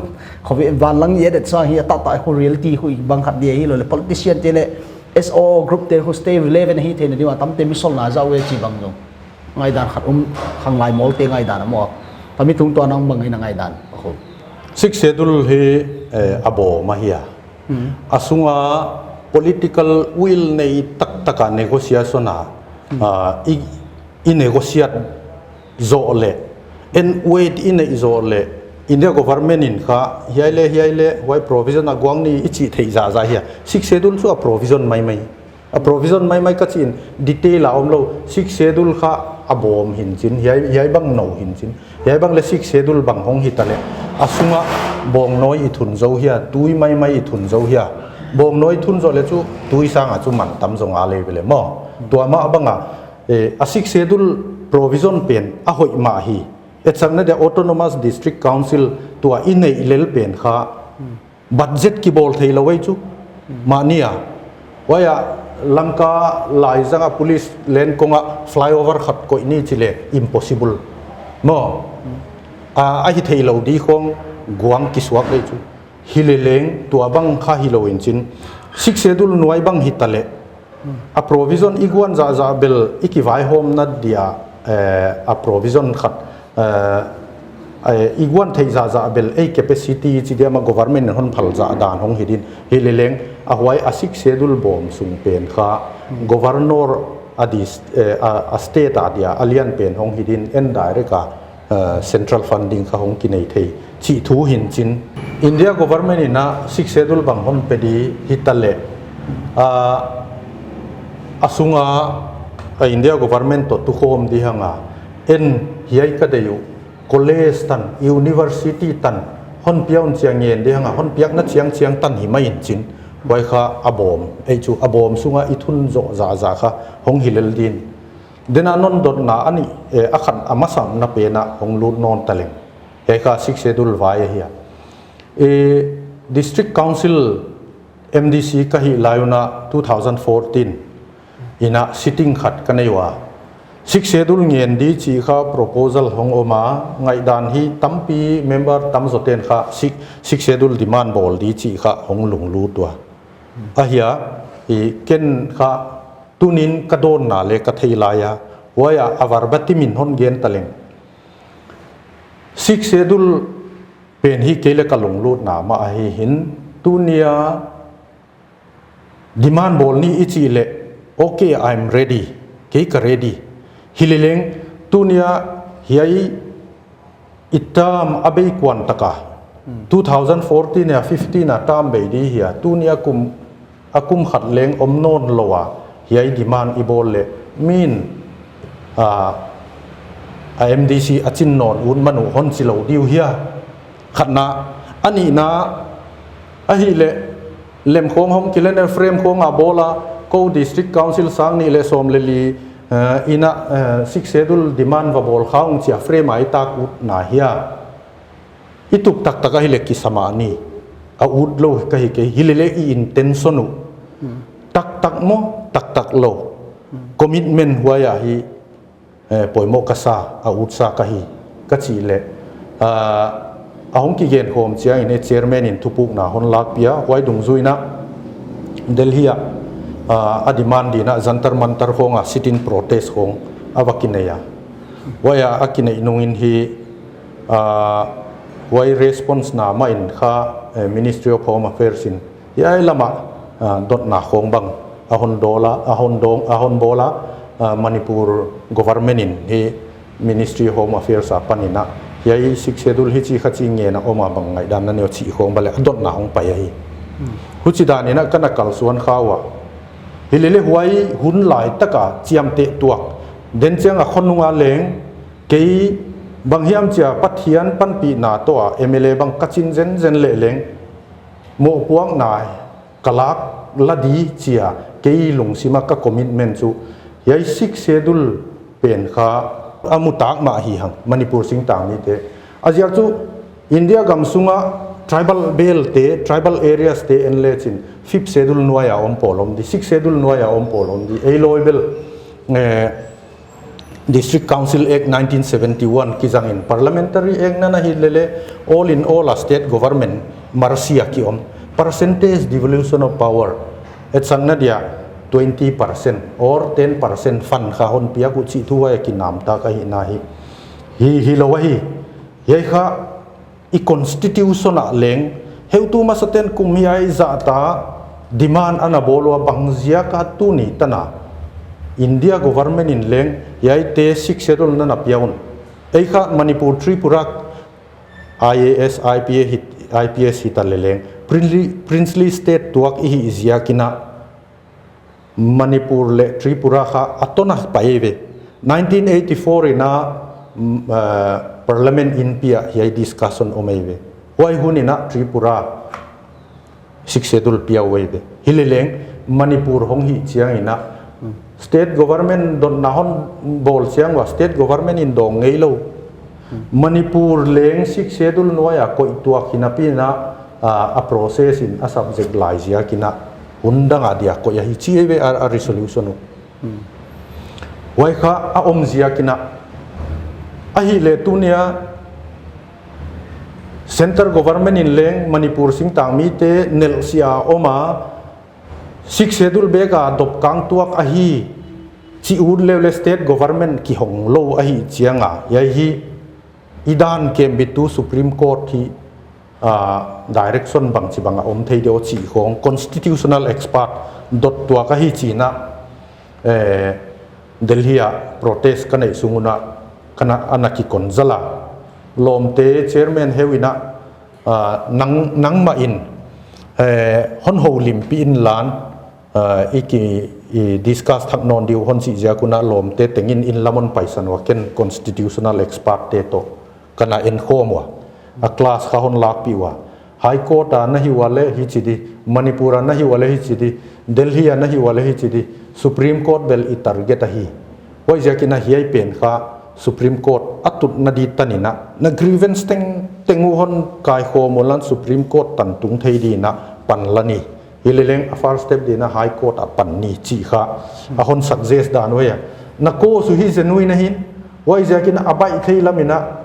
Khovi van lang i edet sa hi a tata khu reality khu bang khat dia hilou leh politician te leh S O O group te khu stay relevant hi theihna di'n a tamte misolna zau e chi bang zong. Ngaidan khat um, khanglai mawlte ngaidan a maw. Tami tungtawn a bang hi na ngaidan, a khu. Sixth Schedule hi, eh, a bawm ahi a. Hmm. A sunga political will nei taktak a negotiation a, hmm, ah, i, i negotiate zoh leh, en weight i neih zoh leh, India government in kha, hiai leh, hiai leh, huai provision a guang ni i chih theih zahzah hi a. Sixth Schedule chu a provision maimai. A provision maimai ka chi'n detail a omlou, Sixth Schedule kha a bawm hi'n chin, hiai, hiai bang nou hi'n chin, hiai bang leh Sixth Schedule bang hong hita leh, a sunga bawngnawi i thun zou hia, tui maimai i thun zou hia, bawngnawi thun zoh leh chu tui sang a chu man tam zong a lei ve leh maw. Tua mah bang a, eh, a Sixth Schedule provision pen a hoih mah hi, etsakna dia Autonomous District Council tua i neih lel pen kha, budget kibawl theilou ei chu. Mahni a. Huai a Lamka laizang a police line kong a flyover khat koih ni chi leh impossible. Maw. A, a hi theilou di khong guang kisuak ei chu. Hileleng tua bang kha hilou in chin. Sixth Schedule nuai bang hita leh. A provision i guan zahzah bel i kivaihawmna dia, eh, a provision khat, eh, eh, i guan theih zahzah bel ei capacity chi dia mah government in hon phal zah dan hong hi di'n. Hileleng a huai a Sixth Schedule bawm sung pen kha, hmm, governor a dis-, eh, a, a state a dia a lian pen hong hi di'n, en direct a, eh, central funding kha hong kinei thei chih thu hi'n chin. India government in a Sixth Schedule bang hon pe di hita leh, ah, a sunga, ah, India government toh tukhawm di hang a, en hiai ka deih uh, college tan, university tan, hon piak un chiang ngen di hang a, hon piakna chiangchiang tan hi mai in chin. Huai kha a bawm, ei chu a bawm sunga i thun zoh zahzah kha hong hi lel di'n. Dena non dotna a nih, eh, a khat a masamna pen a hong lut nawn ta leng. Hiai kha Sixth Schedule vai ahi a. Eh, District Council M D C ka hih lai un a two thousand fourteen in a sitting khat ka nei ua. Sixth Schedule ngen di chih kha proposal hong om a, ngaihdan hi tampi member tamzaw ten kha Sixth, Sixth Schedule demand bawl di chih kha hong lunglut ua. Ahi a, i ken kha tuni'n ka dawnna leh ka thei lai a, huai a verbatim in hon gen ta leng. Sixth Schedule pen hi kei leh ka lunglutna mah ahi hi'n, tuni a demand bawl ni i chih leh, okay, I'm ready. Kei ka ready. Hileleng, tuni a hiai i term a bei kuan tak a. Hmm. Two thousand fourteen a fifteen a term bei di hi a. Tuni a kum, a kum khat leng om nawnlou a. Hiai demand i bawl leh min, ah, a M D C a chin nawn un manu hon chi lou di uh hia. Khatna, a nihna, Ahihleh, lem khawng hong kilen a frame khawng a bawl a, kou District Council sang nih leh sawm leh li, eh, in a, eh, Sixth Schedule demand va bawl kha ung chi a frame a i tak utna hia. I tup taktak ahihleh kisam a ni. A ut lou ka hi kei, hileleh i intention uh. Taktak maw, taktak lou. Commitment huai ahi, eh, poimoh ka sa, a utsa ka hi, ka chih leh, ah, a hong kigen khawm chiangin e chairman in thupukna hon lakpih a, huai dungzui in a Delhi ah, ah, a demand in a Jantar Mantar khawng a sit-in protest khawng a va kinei a. Huai a, a kineih nungin hi, ah, huai response na mah in kha, eh, Ministry of Home Affairs in hiai lam ah, ah, dotna khawng bang a hon dawl a, a hon dong, a hon bawl a, ah, Manipur government in hi Ministry of Home Affairs apan in a, hiai Sixth Schedule hichi kha chi ngen a om a, bang ngaihdan na nei uh chih khawng bang leh a dotna hong pai ahi. Huchidan in a ka na kalsuan kha ua. Hileleh huai hun lai tak a chiamteh tuak den chiang a khonung a leng, kei bang hiam chi a Pathian panpihna toh a M L A bang ka chin zenzen leh leng, mohpuakna ka lak la di chi a, kei lungsim a ka commitment chu hiai Sixth Schedule pen kha a mu tak mah hi hang, Manipur singtang mite. A ziak chu India gam sung a tribal belt te, tribal areas te en lechin Fifth Schedule nuai a om pawl om di, Sixth Schedule nuai a om pawl om di. Ei lawi bel, eh, District Council Act nineteen seventy-one kizang in, Parliamentary Act na na hi leleh, all in all a state government marsi a ki om. Percentage devolution of power, etsakna dia twenty percent or ten percent fund kha hon piak uh chih thu huai a kinamtak ahihna hi. Hi, hilou ahi. Hiai kha i constitution ah leng, heutu masate'n kum hiai zahta demand ana bawl ua, bang ziak a tuni tan a India government in leng hiaite Sixth Schedule na na pia un. Ei kha Manipur, Tripura, I A S, I P S hi, I P S hita leh leng, princely, princely state tuak i hih ziak in a, Manipur leh Tripura kha a ton a pai ve. Nineteen eighty-four in a, mm, eh, Parliament in pi a hiai discussion om ei ve. Huai hun in a Tripura Sixth Schedule pia uh ei ve. Hileleng Manipur hong hih chiang in a, state government dotna hon bawl chiang ua, state government in dawng ngeilou. Manipur leng Sixth Schedule nuai a koih tuak hinapi in a, a, a process in a subject lai ziak in a, hun dang a dia koih ahi chi ei ve a, a resolution uh. Huai kha a om ziak in a. Ahihleh tuni a Centre government in leng Manipur singtang mite nelhsiah a om a, Sixth Schedule bek a dop kang tuak ahi chi ut leh leh state government kihong lou ahih chiang a, hiai hi i dan kembit tu Supreme Court hi, ah, direction bangchibang a om thei diam chih khawng constitutional expert dot tuak ahi chi in a, eh, Delhi a protest ka neih sung un a, ka na, ana kikon zal a. Lawmte chairman heu in a, ah, nang, nangmah in, eh, hon houlimpih inla, ah, i ki, i discuss thak nawn di uh hon chih ziak un a lawmte teng in inn lam hon paisan ua, ken constitutional expert te toh ka na enkhawm ua. A class kha hon lakpih ua. High Court a na hih ua leh hichi di, Manipur a na hih ua leh hichi di, Delhi a na hih ua leh hichi di, Supreme Court bel i target ahi. Huaiziak in a hiai pen kha Supreme Court a tutna di tan in a, na grievance tengteng uh hon kaikhawm unla Supreme Court tan tung thei di in a pan la ni. Hileleng a first step di in a High Court a pan ni chih kha a hon suggest dan uh ahi a. Na cause uh hi genuine ahi. Huaiziak in a baih thei lam in a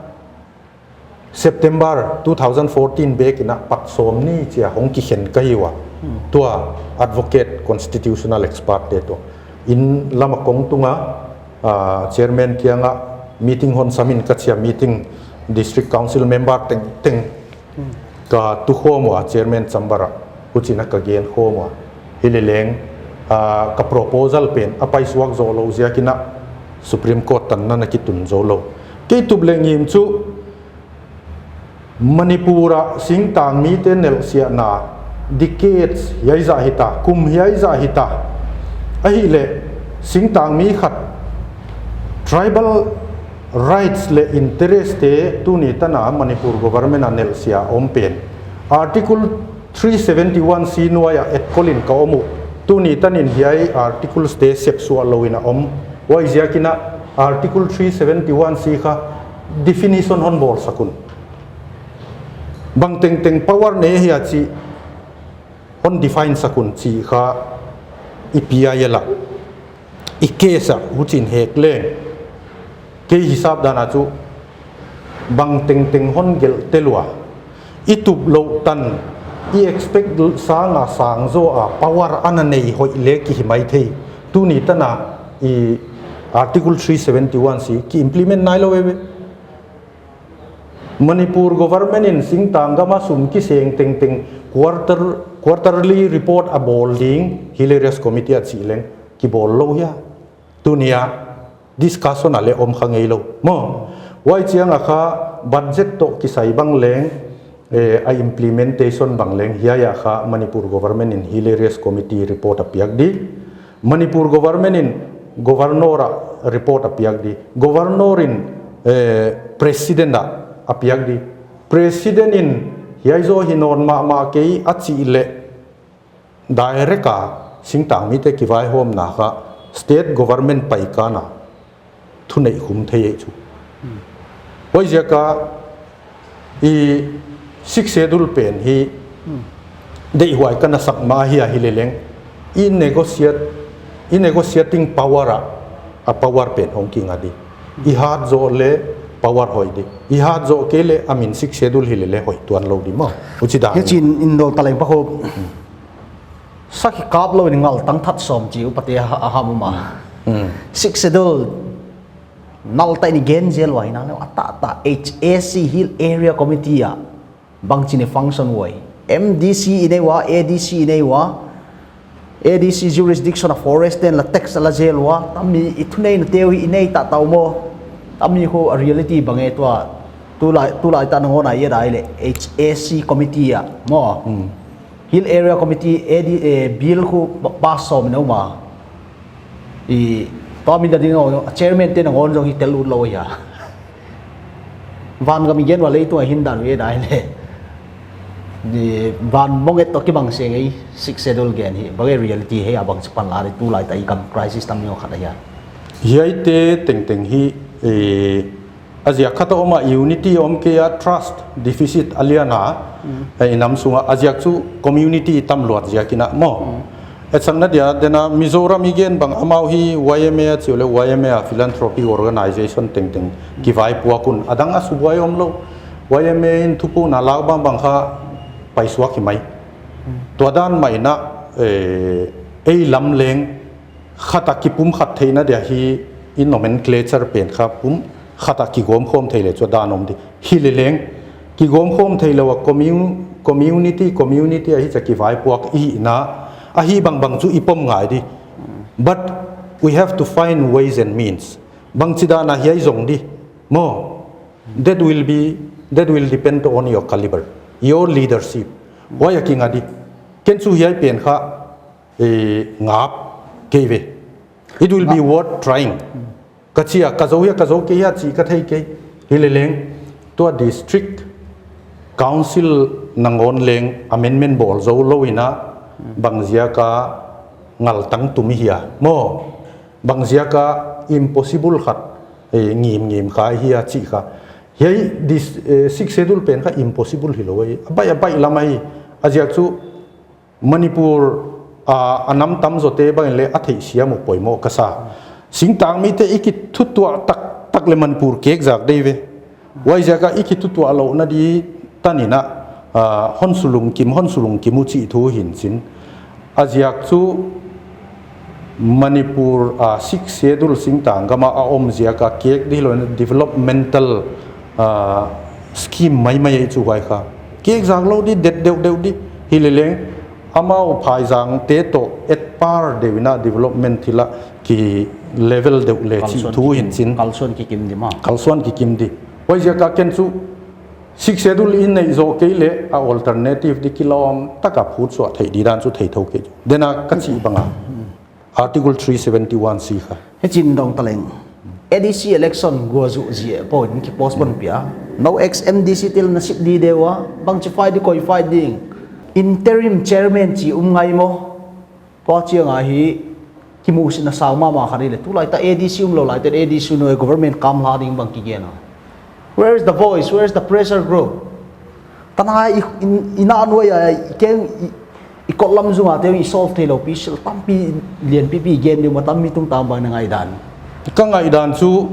September two thousand fourteen bek in a pat sawm ni chi a hong kikhen ka hi ua. Tua advocate constitutional expert te toh inn lam a kong tung a, ah, chairman kiang a meeting hon sam in ka chi a, meeting district council member tengteng ka tukhawm ua chairman chamber a, huchi in a ka genkhawm ua. Hileleng, ah, ka proposal pen a paisuak zoulou ziak in a Supreme Court tan in a na kitun zoulou. Kei tup leh ngim chu Manipur a singtang mite nelhsiahna decades hiai zah hita, kum hiai zah hita. Ahihleh singtang mi khat tribal rights leh interest te tuni tan a Manipur government a nelhsiah om pen Article three seventy-one C nuai a etkol in ka om uh. Tuni tan in hiai articles te sep suah lou in a om. Huaiziak in a article three seventy-one C kha definition hon bawl sak un. Bang tengteng power nei ahia chih hon define sak un chih kha i P I L a, i case a huchi'n hek leng, kei hisap dan a chu bang tengteng hon gelh tel ua, i tup louh tan, i expect sang a sang zaw a power ana nei hoih leh ki hi maithei. Tuni tan a i article three seventy-one C ki implement nailou eive. Manipur government in singtang gam a sum kiseng tengteng quarter, quarterly report a bawl ding Hill Areas Committee a chih leng kibawl lou hia. Tuni a discussion a leh om kha ngeilou maw. Huai chiang a kha budget toh kisai bang leng, eh, a implementation bang leng hiai a kha Manipur government in Hill Areas Committee report a piak di. Manipur government in governor a report a piak di. Governor in, eh, president a, a piak di. President in hiai zaw hi nawn mahmah kei a chih leh direct a singtang mite kivaihawmna kha state government paikan a thuneih khum thei ei chu. Huaiziak a i Sixth Schedule pen hi deihhuai ka na sak mah hi a hi leleng, i negotiate, i negotiating power a, a power pen hong kinga di. I hat zoh leh power hoih di. I hat zoh kei leh a min Sixth Schedule hi leleng hoih tuan lou di maw. Huchi dan. Hichi'n in dong taleng pa ho. Sakhi kap lou in ngal tang that sawm chi upate a ha-, a ham uma. Sixth Schedule nal ta in i gen zel ua hi nang leh a ta ta H A C Hill Area Committee a bangchi'n i function uai. M D C i nei ua, A D C i nei ua. A D C jurisdiction a forest ten la tax a la zel ua. Tami i thuneihna teu hi i nei ta tau maw. Tami khu a reality bang e tua. Tulai, tulai ta nangawn a i et a leh H A C committee a maw. Hill Area Committee A D, eh, bill khu pa-, pass sawm in a uma. I, tua min dan ding a, chairman te nangawn zong hi tel ut lou hia. Van gam i gen ua leitung a hin dan ve dai leh. Di van mong et toh kibang seng ei, Sixth Schedule gen hi. Bang e reality hi a bangchi pan la di tulai ta i gam crisis tam ni khat a hia. Hiaite tengteng hi, eh, a ziak khat a om a, unity om kei a, trust deficit a lian a, eh, i nam sung a, a ziak chu community tam luat ziak in a maw. Etsakna dia, dena Mizoram i gen bang amau hi Y M A a chih leh Y M A a philanthropic organization tengteng kivaipuak un. A dang a subuai om lou. Y M A in thupukna lak bangbang kha paisuak hi mai. Tua dan mah in a, eh, ei lam leng khat a kipumkhat theihna dia hi i nomenclature pen kha pum khat a kigawm khawm thei leh chu a dan om di. Hi leleng, kigawm khawm theilou a commu-, community, community a hichia kivaipuak i hihna, ahi bangbang chu i pom ngai di. But we have to find ways and means. Bangchi dan a hiai zong di. Maw, that will be, that will depend on your caliber, your leadership. Huai a kinga di. Ken chu hiai pen kha, eh, ngap kei ve. It will be worth trying. Ka chi a, ka zou hia, ka zou kei hia chih ka thei kei. Hi leleng, tua district council nangawn leng amendment bawl zou lou in a, bang ziak a ngal tang tum i hia. Maw, bang ziak a impossible khat, eh, ngimngim kha i hia chih kha. Hiai this, eh, Sixth Schedule pen kha impossible hilou ei. A baih, a baih lam ahi. A ziak chu Manipur, ah, a nam tamzawte bang in leng a theihsiam uh poimoh ka sa. Singtang mite i kithutuah taktak leh Manipur kek zak dei ve. Huaiziak a i kithutuah louhna di tan in a, ah, hon sulungkim, hon sulungkim uh chih thu hi'n chin. A ziak chu Manipur, ah, Sixth Schedule singtang gam a a om ziak a kek di hilou in developmental, ah, scheme maimai ei chu huai kha. Kek zak lou di, det deuhdeuh di. Hi leleng, amau phaizangte toh at par deuh in a development thil a ki level deuh leh chih thu hi'n chin. Kalsuan kikim di maw. Kalsuan kikim di. Huaiziak a ken chu Sixth Schedule i neih zoh kei leh a alternative di kilawm tak a phutsuah theih di dan chu thei thou kei. Dena ka chih bang a. Article three seventy-one C kha. Hichi'n dong taleng. A D C election guah zuh zie pawh in ki postpone pia. No ex M D C te leng na sip di deuh a. Bangchi fight di, koi fight ding. Interim chairman chi um ngai maw? Tua chiang a hi kimuhsitna sau mahmah khat hi leh, tulai ta A D C umlou lai ta, A D C nuai government kam hla ding bang kigen a. Where is the voice? Where is the pressure group? Tanai i, i, i na nuai a, i keng, i, i kot lam zung a te i solve theilou pi, sil tampi lian pipi gen di maw, tammi tungtang bang na ngaihdan? Ka ngaihdan chu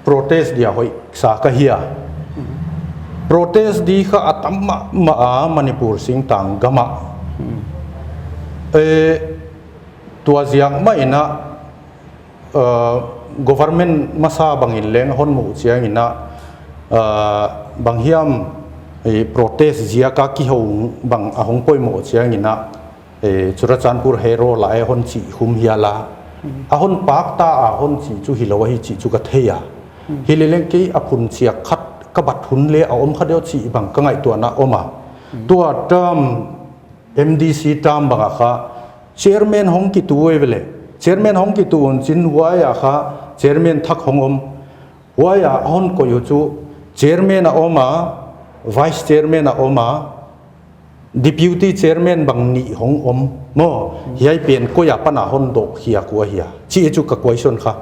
protest dia hoih sa ka hi a. Protest di kha a tam mahmah a Manipur singtang gam ah. Eh, tua ziak mah in a, uh, government masa bang in leng hon muh chiang in a, uh, bang hiam, eh, protest ziak a kihou bang a hong poimoh chiang in a, eh, Churachandpur Herald ah e hon chih khum hial a. A hon pak ta a hon chih chu hilou ahi chih chu ka thei a. Hileleng kei a phun chiak khat ka bat hun leh a om kha deuh chih bang ka ngaihtuahna om a. Tua term, M D C term bang a kha chairman hong kitu e ve leh. Chairman hong kitu un chin huai a kha chairman thak hong om. Huai a hon koih uh chu chairman a om a, vice chairman a om a, deputy chairman bang nih hong om maw. Hiai pen koi a pan a hon doh khiak uh ahia chih chu ka question kha.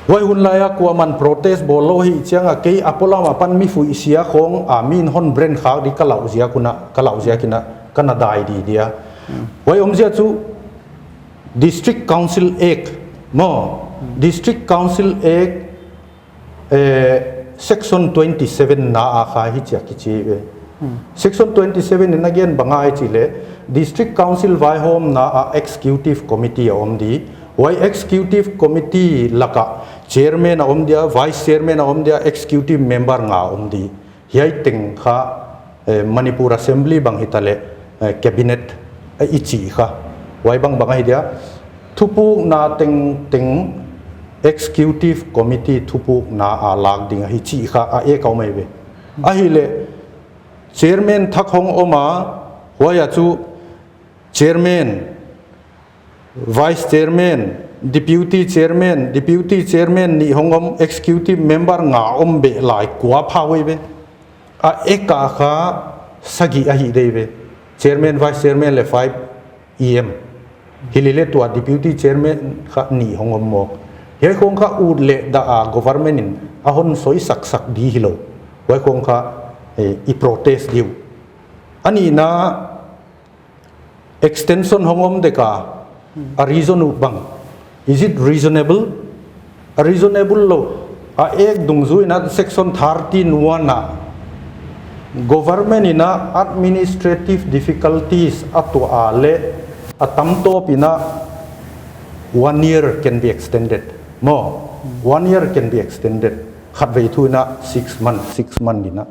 Huai hun lai a kuaman protest bawl lou hi chiang a kei a polam a pan mi fuih sia khong a min hon brand khak di ka lau ziak un a, ka lau ziak in a, ka na dai di dia. Huai omzia chu District Council Act maw. District Council Act, eh, section twenty seven na a kha hichia kichi ve. Section twenty seven in a gen bang a i chih leh, District Council vaihawmna a executive committee a om di. Huai executive committee lak a chairman a om dia, vice chairman a om dia, executive member nga a om di. Hiai teng kha, eh, Manipur Assembly bang hita leh, eh, cabinet, eh, i chih kha. Huai bangbang ahi dia, thupukna tengteng executive committee thupukna a lak ding ahi chih kha a ek a om ahi ve. Ahihleh chairman thak hong om a, huai a chu chairman, vice chairman, deputy chairman, deputy chairman nih hong om, executive member nga om beh lai kua pha uh ve. A ek a kha sagih ahi di ve. Chairman, vice chairman leh five E M. Hileleng tua deputy chairman kha nih hong om maw. Hiai khong kha ut leh dah a government in a hon soi saksak di hilou. Huai khong kha, eh, i protest di uh. A nihna, extension hong om dek a, a reason uh bang. Is it reasonable? A reasonable lou. A ek dungzui in a section thirteen one a, government in a administrative difficulties a tuah a leh a tam tawp in a one year can be extended. Maw, one year can be extended. Khatvei thu in a six month, six month in a.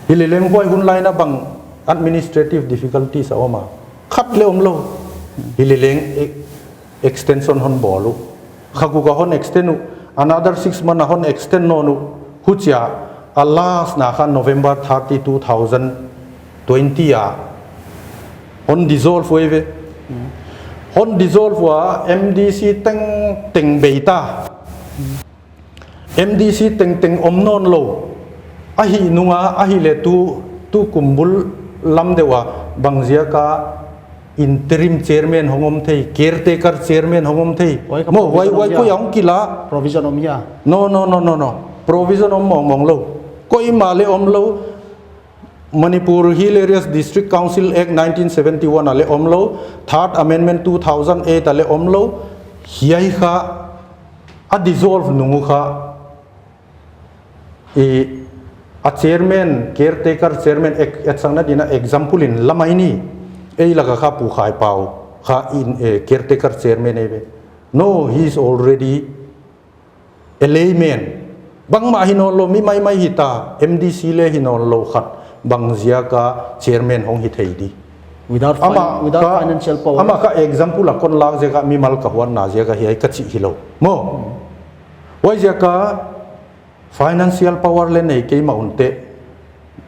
Hileleng huai hun lai in a bang administrative difficulties a om a? Khat leh omlou. Hileleng e-, extension hon bawl uh. Kha guk a hon extend uh. Another six month a hon extend nawn uh. Huchia a last na kha November thirty, two thousand twenty a hon dissolve uh ve. Hon dissolve ua M D C tengteng bei ta. M D C tengteng om nawnlou. Ahih nung a, ahihleh tu, tu kum bul lam deuh a bang ziak a interim chairman hong om thei, caretaker chairman hong om thei. Huai kha maw, huai, provision huai om hia? Koi a hong kila? Provision om hia? No, no, no, no, no. Provision om mawngmawng lou. Koimah leh omlou. Manipur Hill Areas District Council Act nineteen seventy-one a leh omlou, Third Amendment two thousand eight a leh omlou, hiai kha a dissolve nung uh kha, i, a chairman, caretaker chairman, ek-, etsakna ding in a example in la mai ni, ei lak a kha Pu Khai Pau kha in, eh, caretaker chairman ei ve. No, he is already a layman. Bangmah hi nawnlou, mi maimai hita, M D C leh hi nawnlou khat, bang ziak a chairman hong hi thei di. Without fin-, amah without kha, financial power. Amah kha example a kon lak ziak a mimal ka huatna ziak a hiai ka chih hilou. Maw. Hmm. Huai ziak a financial power leh nei keimah un teh.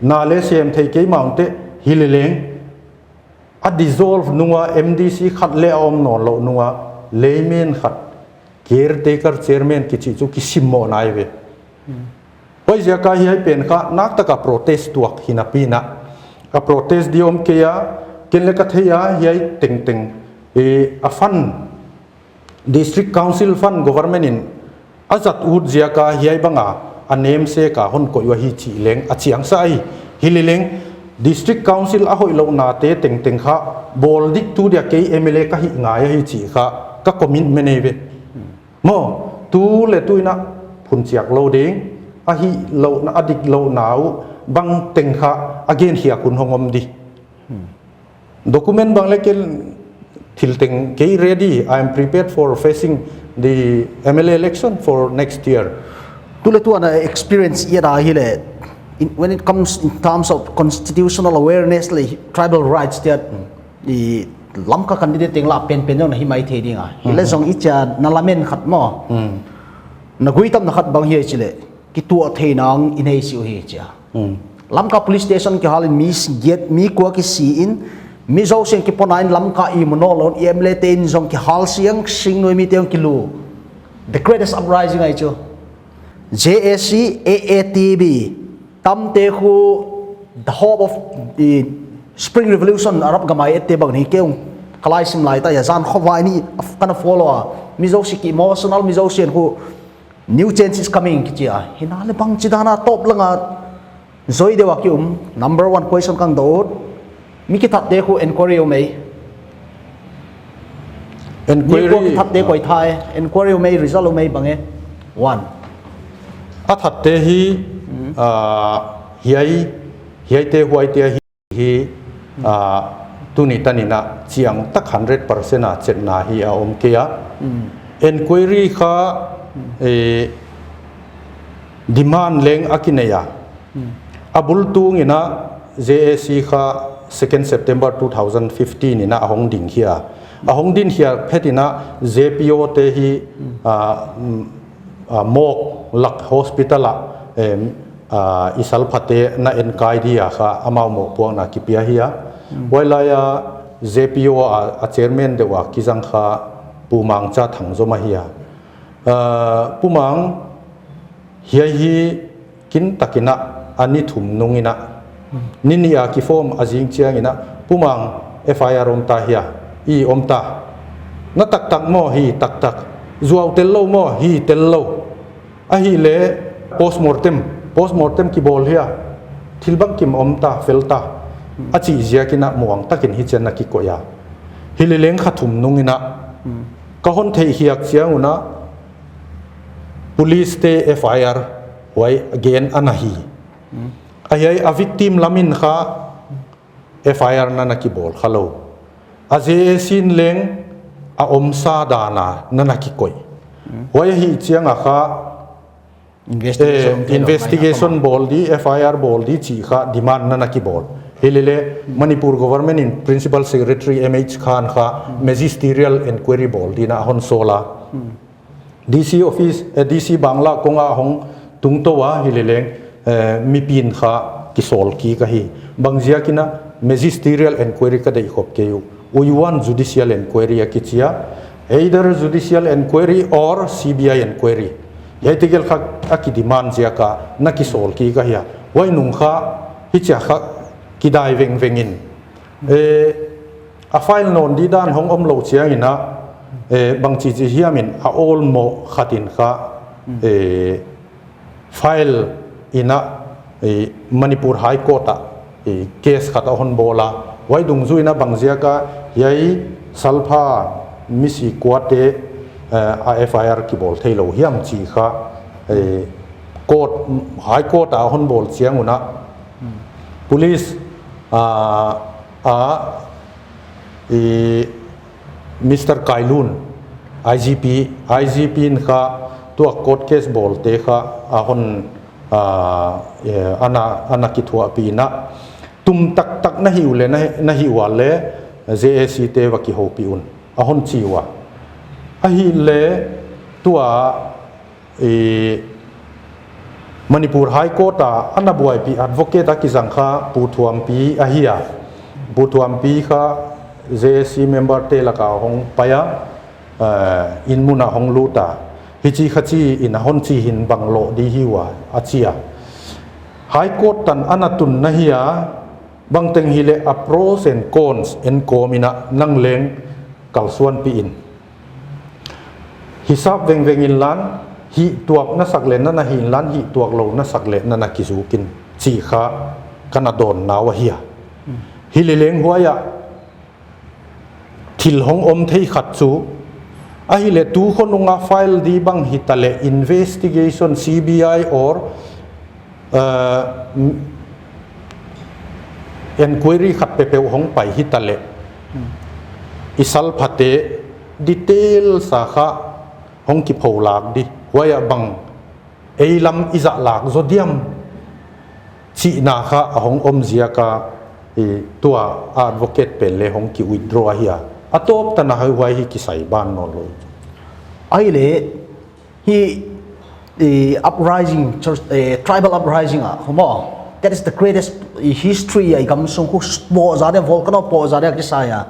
Na leh sem thei keimah un teh. Hileleng. A dissolve nung a M D C khat leh a om nawnlou nung a layman khat, caretaker chairman kichi chu kisimmohna ei ve. Hmm. Huai ziak a hiai pen kha naktak a protest tuak hi napi in a. A protest di om kei a, Ken le ka thei a, hiai tengteng, eh, a fund, District Council fund government in a zat ut ziak a hiai bang a, a nemsek a hon koih uh ahi chih leng a chiang sa ahi. Hileleng, District Council a hoihlouhnate tengteng kha, bawl diktu dia kei M L A ka hih ngai ahi chih kha, ka commitment ahi ve. Maw, tu le tu in a phun chiak lou ding, a hihlouhna, a diklouhna uh, bangteng kha, a gen hiak hun hong om di. Document bang le ken thil teng kei ready, I am prepared for facing the M L A election for next year. Tu le tu ana experience ia da hi le, in, when it comes in terms of constitutional awareness le tribal rights dia, i Lamka candidate teng la pen pen jong na hi mai thei ding a. Hi le zong i chia na lamen khat maw. Na gui tam na khat bang hi chi le, kituah thei nang i nei si uh hi chia. Lamka police station kihal in mi s-, giat, mi kua kisi in, mi zosian kipona in Lamka i muno lon i M L A te in zong kihal siang, sing nui mi te zong kilu. The greatest uprising ahi chu. J A C, A A T B, tamte khu the hope of the Spring Revolution, Arab gamai ette bang ni keung kalai sim lai ta ya zan khovai ni af-, kana follow a. Mi zosi ki emotional, mi zosian khu new change is coming kichia. Hina le bang chidana top langa zoi deuh a ki um. Number one question kang dot. Mi kithat te khu enquiry um ei. Enquiry. Mi ko kithat te koi thai. Enquiry um ei, result um ei bang e. One. A that te hi, ah, hiai, hiai te huai te hi, hi, ah, tuni tanin a chiang tak hundred percent a chetna hi a om kei a. Enquiry kha, eh, demand leng a kinei a. A bul tung in a J A C kha second September two thousand fifteen in a hong ding hia. A hong ding hia phet in a J P O te hi, ah, mm, ah, morgue lak hospital a, em, ah, i salphate na enkai dia kha amau mohpuakna kipia hia. Huailai a J P O a, a chairman deuh a kizang kha Pu Mangcha Thangzom ahia. Ah, Pu Mang, hiai hi kin takin a, a ni thum nung in a. Ni nih a kiform a zing chiang in a, Pu Mang, F I R om ta hia, i om ta. Na taktak maw, hi taktak. Zuau tel lou maw, hi tel lou. Ahihleh postmortem, postmortem kibawl hia. Thil bangkim om ta, fel ta. A chih ziakin a muang takin hichian na kikoih a. Hileleng kha thum nung in a. Ka hon theih hiak chiang un a, police te F I R huai gen ana hi. Ahiai a victim lam in kha F I R nana kibawl kha lou. A J A C in leng a omsa dan a nana kikoih. Huai ahi chiang a kha, investigation, eh, investigation bawl di, F I R bawl di chih kha demand nana kibawl. Hileleh Manipur government in Principal Secretary M H Khan kha magisterial enquiry bawl di na hon sawl a. D C office, eh, D C Bangla kong a hong tungtou a hileleng, eh, mipi'n kha kisawl kik ahi. Bang ziakin a magisterial enquiry ka deih khop kei uh. We want judicial enquiry a kichi a. Either judicial enquiry or C B I enquiry. Hiai tegel kha a kidemand ziak a na kisawl kik ahi a. Huai nung kha hichia kha kidai vengveng in. Eh, a file nawn di dan hong om lou chiang in a, eh, bangchi chi hiam in a old mo khat in kha, eh, file in a, eh, Manipur High Court a, eh, case khat a hon bawl a. Huai dungzui in a bang ziak a hiai salpha misi kuate, eh, a F I R kibawl thei lou hiam chih kha, eh, court, High Court a hon bawl chiang un a, police, ah, a, i, Mister Kailun, I G P, I G P in kha tua court case bawlte kha a hon, ah, eh, ana, ana kithuahpih in a. Tum taktak na hih uleh, na, na hih uleh J A C te va kihoupih un. A hon chi ua. Ahihleh tua i, Manipur High Court a ana buaipih advocate a kizang kha Pu Thuampi ahi a. Pu Thuampi kha J A C member te laka hong pai a, eh, inn mun a hong lut a. Hichi kha chi in a hon chi hin bang lou di hi ua a chi a. High Court tan ana tun na hi a, Bangteng hileh a pros and cons en kawm in a nang leng kalsuanpih in. Hisap vengveng inla, hih tuak na sak leh na na hih inla, hih tuak lou na sak leh na na kizuk in chih kha ka na dawnna uh ahi a. Hileleng huai ah thil hong om thei khat chu, ahihleh tu khonung a file di bang hitaleh investigation, C B I or, uh, inquiry khat peuhpeuh hong pai hitaleh, i salphate details a kha hong kipholak di. Huai ah bang ei lam i zahlak zaw diam chihna kha a hong om ziak a, i tua advocate pen leng hong ki withdraw ahi a. A tawp tan a huai hi kisai ban nawnlou. Ahihleh, hih, i uprising, church, eh, tribal uprising ah, maw. That is the greatest, i history a i gamsung khu poh zah dia, volcano poh zah dia kisai a.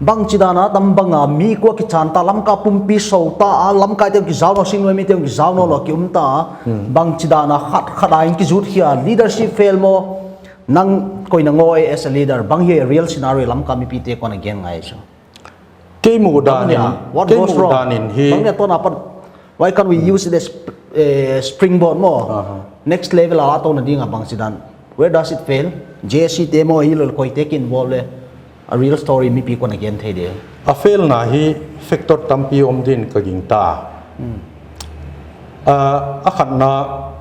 Bangchidan a, tam bang a, mi kua kichan ta, Lamka pumpi sou ta, a Lamkaite kizau nawn, Singnoi mite kizau nawnlou a ki um ta. Bangchidan a, khat khat a in kizut khia, leadership fail maw, nang koi na ngoh e as a leader, bang hi real scenario Lamka mipite kon a gen ngai chu. Kei muhdan in, what kei goes wrong? Muhdan in hi. Bang ni a tawna pan, why can't we use it as, eh, springboard maw? Aha. Next level a touna ding a bangchidan. Where does it fail? J C te maw hilou koite kin involve leh a real story mipi kon a gen thei di. A failna hi factor tampi om din ka gingta. Ah, a khatna,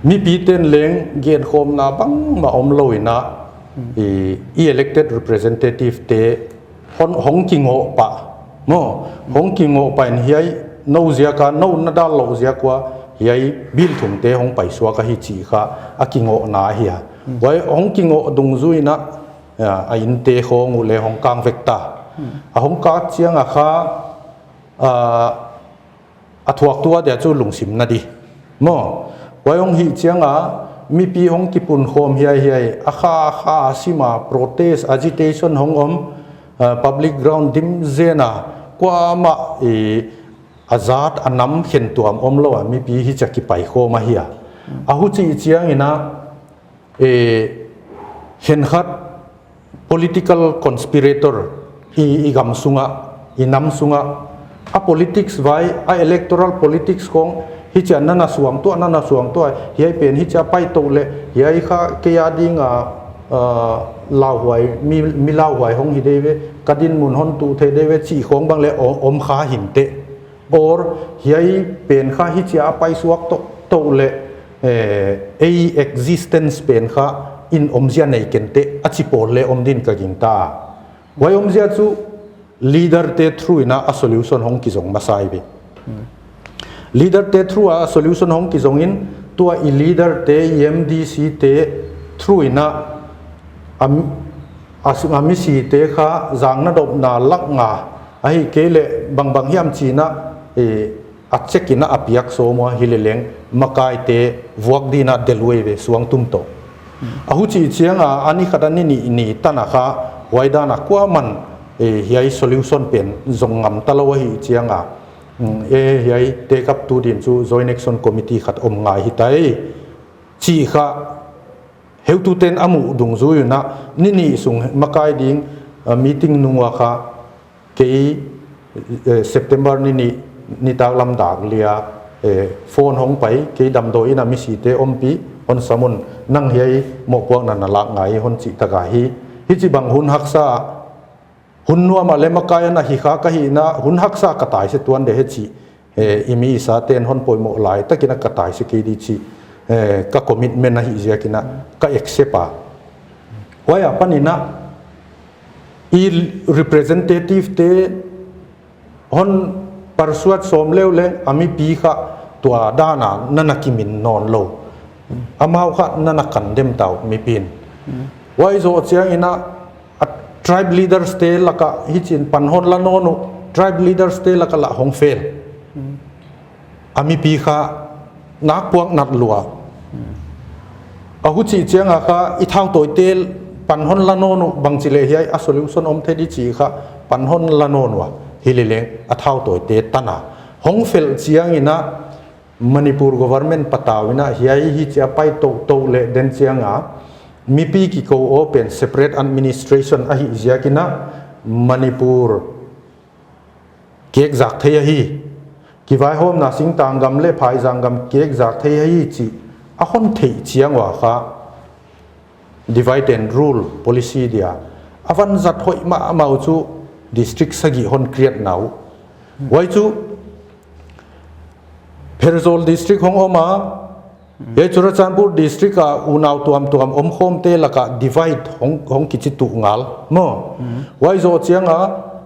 mipiten leng genkhawmna bangmah omlou in a, i, i elected representative te hon, hong kingoh pah. Maw, hong kingoh pah in hiai nou ziak a, nou na dal louh ziak ua, hiai bill thumte hong paisuak ahi chih kha a kingohna ahi a. Huai hong kingoh dungzui in a, a, a inte khong uh leng hong kang vek ta. A hong kang chiang a kha, a, a thuaktu a dia chu lungsim na di. Maw, huai hong hih chiang a, mipi hong kipunkhawm hiaihiai, a kha, a kha, a sim a, protest, agitation hong om, ah, public ground dim zen a, kuamah, i, a zat, a nam khentuam omlou a, mipi hichia kipaikhawm ahi a. A huchih chiang in a, eh, khenkhat political conspirator i, i gamsung a, i namsung a, a politics vai, a electoral politics khong, hichia na na suangtuah, na na suangtuah, hiai pen hichia paitou leh, hiai kha kei a ding a, ah, lauhuai, mi, mi lauhuai hong hi dei ve, ka dinmun hon tuh thei dei ve, chih khong bang leng o-, om kha hinteh. Or hiai pen kha hichia a paisuak tou, tou leh, eh, ei existence pen kha in omzia nei kenteh a chi pawl leng om din ka gingta. Huai omzia chu leader te through in a solution hong kizong masa hi ve. Leader te through a solution hong kizong in tua i leader te, i M D C te through in a, a, a, a misite kha zang na dopna lak nga, ahihkeileh bangbang hiam chi in a, eh, a check in a a piak sawm ua hileleng makaite vuak din a delh uh ve suangtum toh. A huchih chiang a, a ni khat a ni nih ni tan a kha, huai dan a kuaman, eh, hiai solution pen zong ngam talou ahih chiang a, mm, eh, hiai take up tu din chu Joint Action Committee khat om ngai hi tai. Chih kha, heututen a muh dungzui un a, ni nih sung makai ding, ah, meeting nung ua kha, kei, eh, September ni nih, nitaklam dak li a, eh, phone hong pai, kei damdawi in a misite ompih, hon sam un, nang hiai mohpuakna na lak ngai hon chih tak ahi. Hichibang hun haksa, hun nuam a leh makai a na hi kha ka hihna, hun haksa ka tai se tuan de he chih, eh, i mi i sa ten hon poimoh lai tak in a ka tai se kei di chih, eh, ka commitment ahih ziak in a ka accept a. Huai a pan in a, i representative te hon persuade sawm leuleu leng a mipi kha tua dan a na na kimin nawnlou. Amau kha na na condemn ta uh mipi'n. Huai zoh chiang in a, a tribe leaders te lak a hichi'n pan hon la nawn uh, tribe leaders te lak a lah hong fail. A mipi kha nak puak nat lua. A huchih chiang a kha i thautawite pan hon la nawn uh bangchi leh hiai a solution om thei di chih kha pan hon la nawn ua. Hileleng a thautawite tan a hong fail chiang in a Manipur government patau in a hiai hichia pai toutou leh den chiang a, Mipi kikou aw pen separate administration ahih ziakin a Manipur kek zak thei ahi. Kivaihawmna singtang gam leh phaizang gam kek zak thei ahi chih a hon theih chiang ua kha divide and rule policy dia a van zat hoih mahmah uh chu district sagih hon create na uh. Huai chu Pherzawl district hong om a, hiai Churachandpur district a unau tuamtuam omkhawmte laka divide hong, hong kichi tuh ngal maw. Huai zoh chiang a,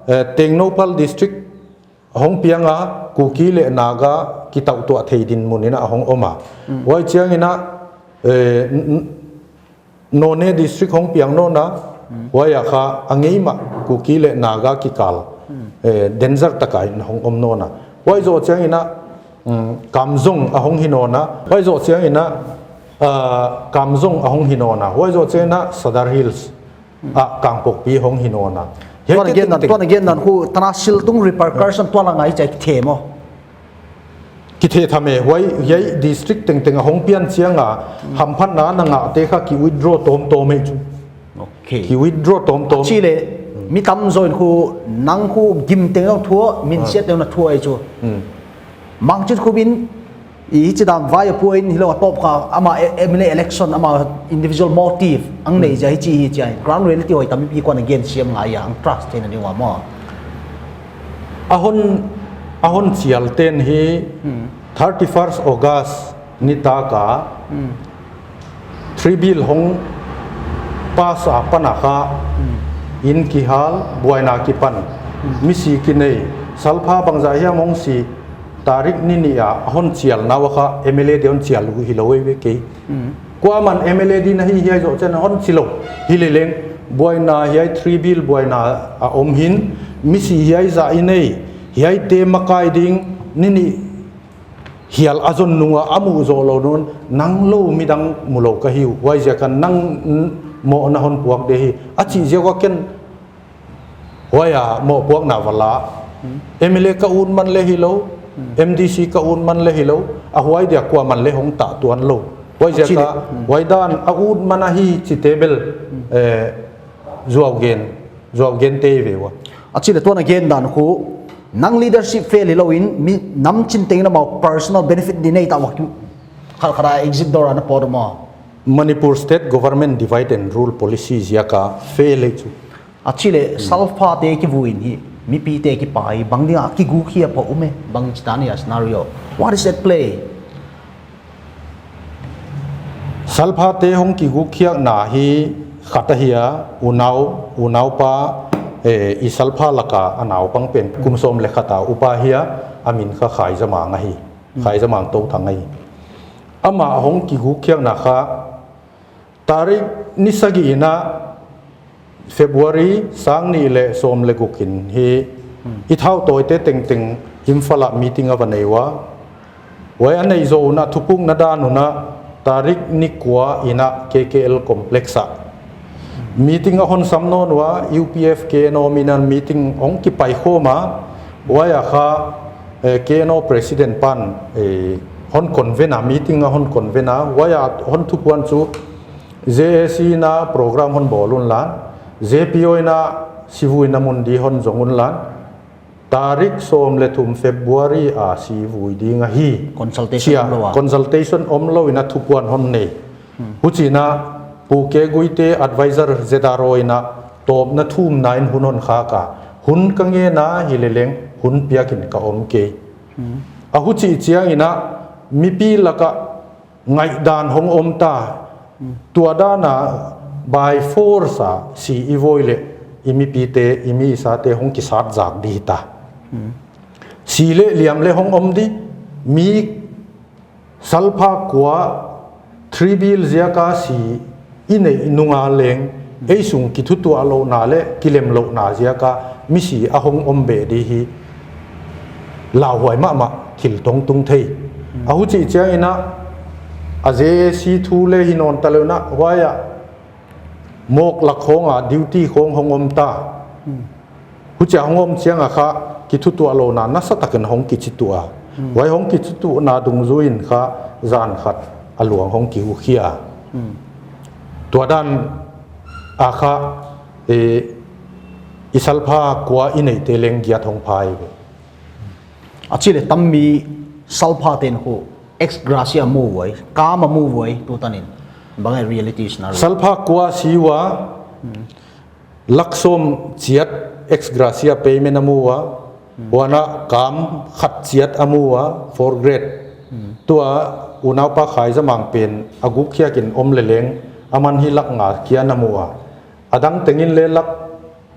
eh, Tengnoupal district hong piang a, Kuki leh Naga kitauhtuah thei dinmun in a hong om a. Huai chiang in a, eh, n-, n-, Noney district hong piang nawn a, huai a kha a ngei mah Kuki leh Naga kikal, eh, danger taka in hong om nawn a. Huai zoh chiang in a, mm, Kamjong a hong hi nawn a. Huai zoh chiang in a, ah, Kamjong a hong hi nawn a. Huai zoh chiang in a Sadar Hills a Kangpokpi hong hi nawn a. Hiai tuan te again nan, tengteng, tuan again nan hu tana sil tung repercussion tuan a ngai chai the maw. Kithe tham e, huai, hiai district tengteng a hong pian chiang a, hamphatna na ngahte kha ki withdraw tawmtawm e chu. Okay. Ki withdraw tawmtawm. Chih leh, mi tamzaw in khu nang khu gim teng na thuah, minsiat teng na thuah e chu. Hmm. Mangchit Khup in, i hichi dam vai a pua in hilou a tawp kha, ama e-, M L A election, ama individual motive, ang nei zia hichi hi chia. Ground reality hoih tam mipi kuan a gen siam ngai a, ang trust theihna ding ua maw. A hon, a hon chial ten hi, hmm, thirty-first August nitak a, hmm, three bill hong pass a pan a kha, hmm, in kihal, buaina kipan, hmm, misi kinei, salpha bangzah hiam hong si, tarik ni nih a, a hon chial na ua kha, M L A di hon chial uh hilou e ve kei. Hmm. Kuaman M L A di na hi hiai zoh chiang a hon chi lou. Hileleng, buaina hiai three bill buaina a om hi'n, misi hiai zah i nei, hiaite makai ding, ni nih hial a zon nung a a muh zoh lou nawn, nang lou midang mu lou ka hi uh, huaiziak a nang, mm, mohna hon puak di hi, a chih ziak ua ken, huai a mohpuakna va la. Hmm. M L A ka ut man leh hilou, hmm, M D C ka ut man leh hilou, a huai dia kuaman leh hong tah tuan lou. Huaiziak a, hmm, huai dan a ut man ahi chihte bel, hmm, eh, zuau gen, zuau gen te ve ua. A chih leh tuan a gen dan khu, nang leadership fail hilou in, mi nam chin teng in amau personal benefit di nei ta ua ki, khat khat a exit door a na pawt maw. Manipur State Government divide and rule policy ziak a fail e chu. A chih leh, hmm, salpha te kivui in hi, mipite kipai, bang ding a kigukhia pha um e, bang chih ta ni a scenario. What is at play? Salpha te hong kigukkhiakna hi khat ahi a, unau, unaupa, eh, i salpha laka a naupang pen, kum sawm leh khat a upa hi a, a min kha Khaizamang ahi, hmm, Khaizamang Touthang ahi. Amah hong kigukkhiakna kha, tarik ni sagih in a February sang nih leh sawm leh guk in hi, hmm, i thautawite tengteng Imphal ah meeting a va nei ua. Huai a neih zoh un a thupukna dan un a tarik ni kua in a K K L complex ah meeting a hon sam nawn ua, U P F K N O min a meeting hong kipai khawm a. Huai a kha, eh, K N O president pan, eh, hon convene a, meeting a hon convene a. Huai a hon thupuan chu J A C in a program hon bawl unla, J P O in a sivuina mun di hon zong unla, tarik sawm leh thum February a sivui ding ahi. Consultation chia, om lou a. Consultation om lou in a thupuan hon nei. Hmm. Huchiin a Pu K Guite advisor Z R O in a tawpna thumna in hun hon khak a. Hun ka ngen a hileleng hun piak in ka om kei. Hmm. A huchih chiang in a mipi laka ngaihdan hong om ta. Hmm. Tua dan a by force a si i voi leh i mipite, i mi i sate hong kisat zak di ta. Hmm. Si leh liam leh hong om di, mi salpha kua three bill ziak a si i neih nung a leng, ei sung kithutuah louhna leh kilemlouhna ziak a misi a hong om beh di hi lauhuai mahmah, thil tong tung thei. Hmm. A huchih chiang in a, a J A C thu leh hi nawn ta lou in a, huai a mawk lak khawng a duty khawng hong om ta. Hmm. Huchia hong om chiang a kha kithutuah louhna nasatak in hong kichituh a. Hmm. Huai hong kichituhna dungzui in kha zan khat a luang hong kihukhia. Hmm. Tua dan a kha, eh, i salpha kua i neihte leng giat hong pha hi ve. A chih leh tam mi salpha ten khu ex gratia mu uai, kam a mu uai, tu tan in. Bang e reality scenario. Salpha kua si ua, lak sawm chiat ex gratia payment a mu ua, huan a kam khat chiat a mu ua, four grade. Tua unaupa Khaizamang pen a guk khiak in om leleng, aman hi lak nga kia na mu ua. A dang teng in leh lak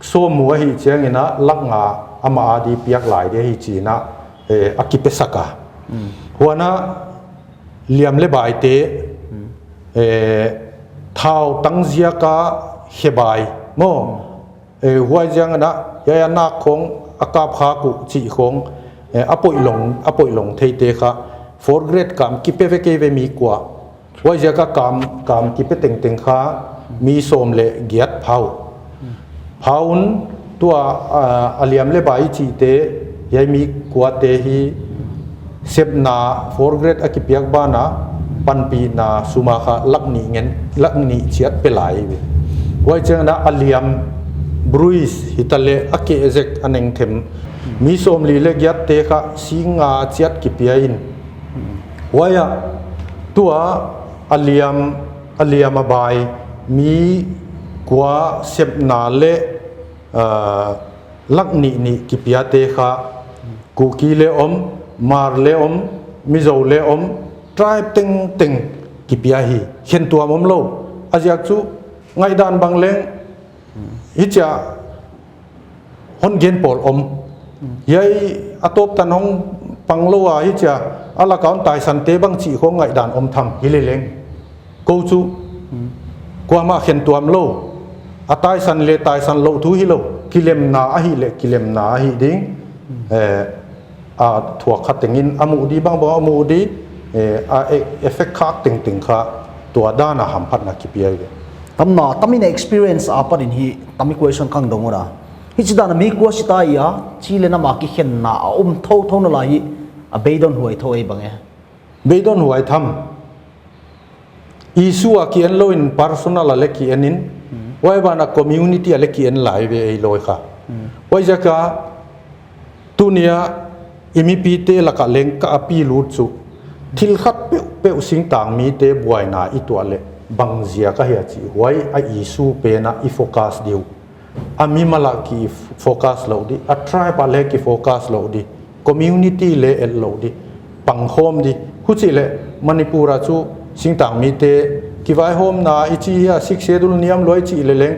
sawm mu ahih chiang in a lak nga amah a di piak lai di hi chi in a, eh, a kipesak a. Huan a liam leh baite, eh, thau tang ziak a khe bai maw. Eh, huai ziak in a, hiai a nak khong a kap khak uh chih khong, eh, a poihlong, a poihlong theite kha, four grade kam kipe ve kei ve mi kua. Huai ziak a kam, kam kipe tengteng kha mi sawm leh giat pha uh. Pha un tua, ah, a liam leh bai chihte, hiai mi kuate hi sepna four grade a kipiak ban a, panpihna sum a kha lak nih ngen, lak nih chiat pe lai ve. Huai chiang in a liam bruise hi ta leh a keh zek a neng them. Mi sawmli leh giatte kha sing nga chiat kipia in. Huai a tua a liam, a liam a bai mi kua sepna leh, ah, lak nih nih kipiate kha Kuki leh om, Hmar leh om, Mizo leh om, tribe tengteng kipia hi. Khentuam omlou. A ziak chu ngaihdan bang leng hichia hon gen pawl om. Hiai a tawp tan hong panglou a hichia a lak a hon taisante bang chih khong ngaihdan om tham hi leleng. Kou chu, kuamah khentuam lou. A taisan leh taisan louh thu hilou. Kilemna ahih leh kilemna ahi ding. Eh, a thuak kha teng in a muh di bang bang a muh di, eh, a e-, effect khak tengteng kha tua dan a hamphatna kipia ve. Tamna, tam in experience a pat in hi, tam i question kang dong ura. Hichi dan a mi kua si ta ia, chi leh nam a kikhenna a om thouthou na lai hi, a beidon huai thou ei bang e. Beidon huai tham. Issue a ki en lou in personal a leh ki en in, huai ban a community a leh ki en lai ve ei loi kha. Huai ziak a tuni a i mipite lak a leng ka appeal ut chu. Thil khat peuhpeuh singtang mite buaina i tuah leh bang ziak ahia chih huai a issue pen a i focus di uh. A mimal a ki focus lou di, a tribe a leh ki focus lou di, community leh et lou di, pangkhawm di. Huchi leh Manipur a chu singtang mite kivaihawmna i chi a Sixth Schedule niam lua i chih leleng,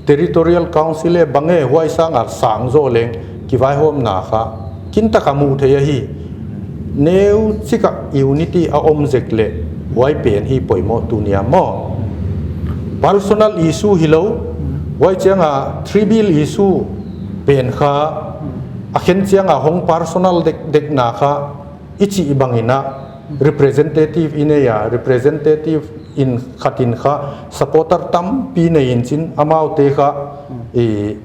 Territorial Council leh bang e huai sang a sang zaw leng kivaihawmna kha kintak a muh theih ahi. Neuchik a unity a om zek leh huai pen hi poimoh tu niam maw. Personal issue hilou, huai chiang a tribal issue pen kha a khen chiang a hong personal dek, dekna kha i chih bang in a representative i nei a, representative in khat in kha supporter tampi nei in chin amaute kha i,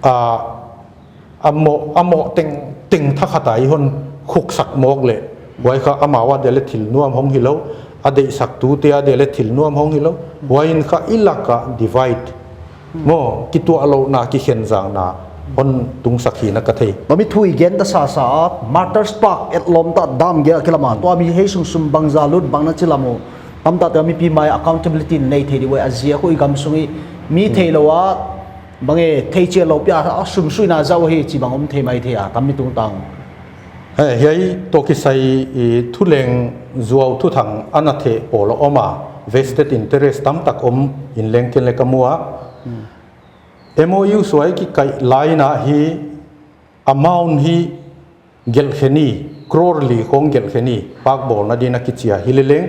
a, a moh, a moh tengteng thakhat a i hon khuksak mawk leh, huai kha amau a dia leh thil nuam hong hilou, a deihsaktute a dia leh thil nuam hong hilou, huai in kha i lak a divide maw, kituahlouhna, kikhenzakna hon tungsak hi na ka thei. Mami thu i gen ta sasa a, Martyrs Park et lawm ta dam ge a kilam a, tua mi hei sumsum bangzah lut bang na chi lam uh, tamtahte mipi mai a accountability nei thei di uai, a ziak uh i gamsung i mi theilou a, bang e, thei chiat lou pia a sumsuina zau hi chi bang om thei mai thei a, tam mi tungtang. Eh, hiai toh kisai i thuleng zuau thuthang ana theh pawl om a, vested interest tamtak om in leng ken leh ka mu a. M O U suai kikaih lai in a hi amount hi gelh khe ni, crore li khong gelh khe ni, park bawlna din a kichi a hi leleng.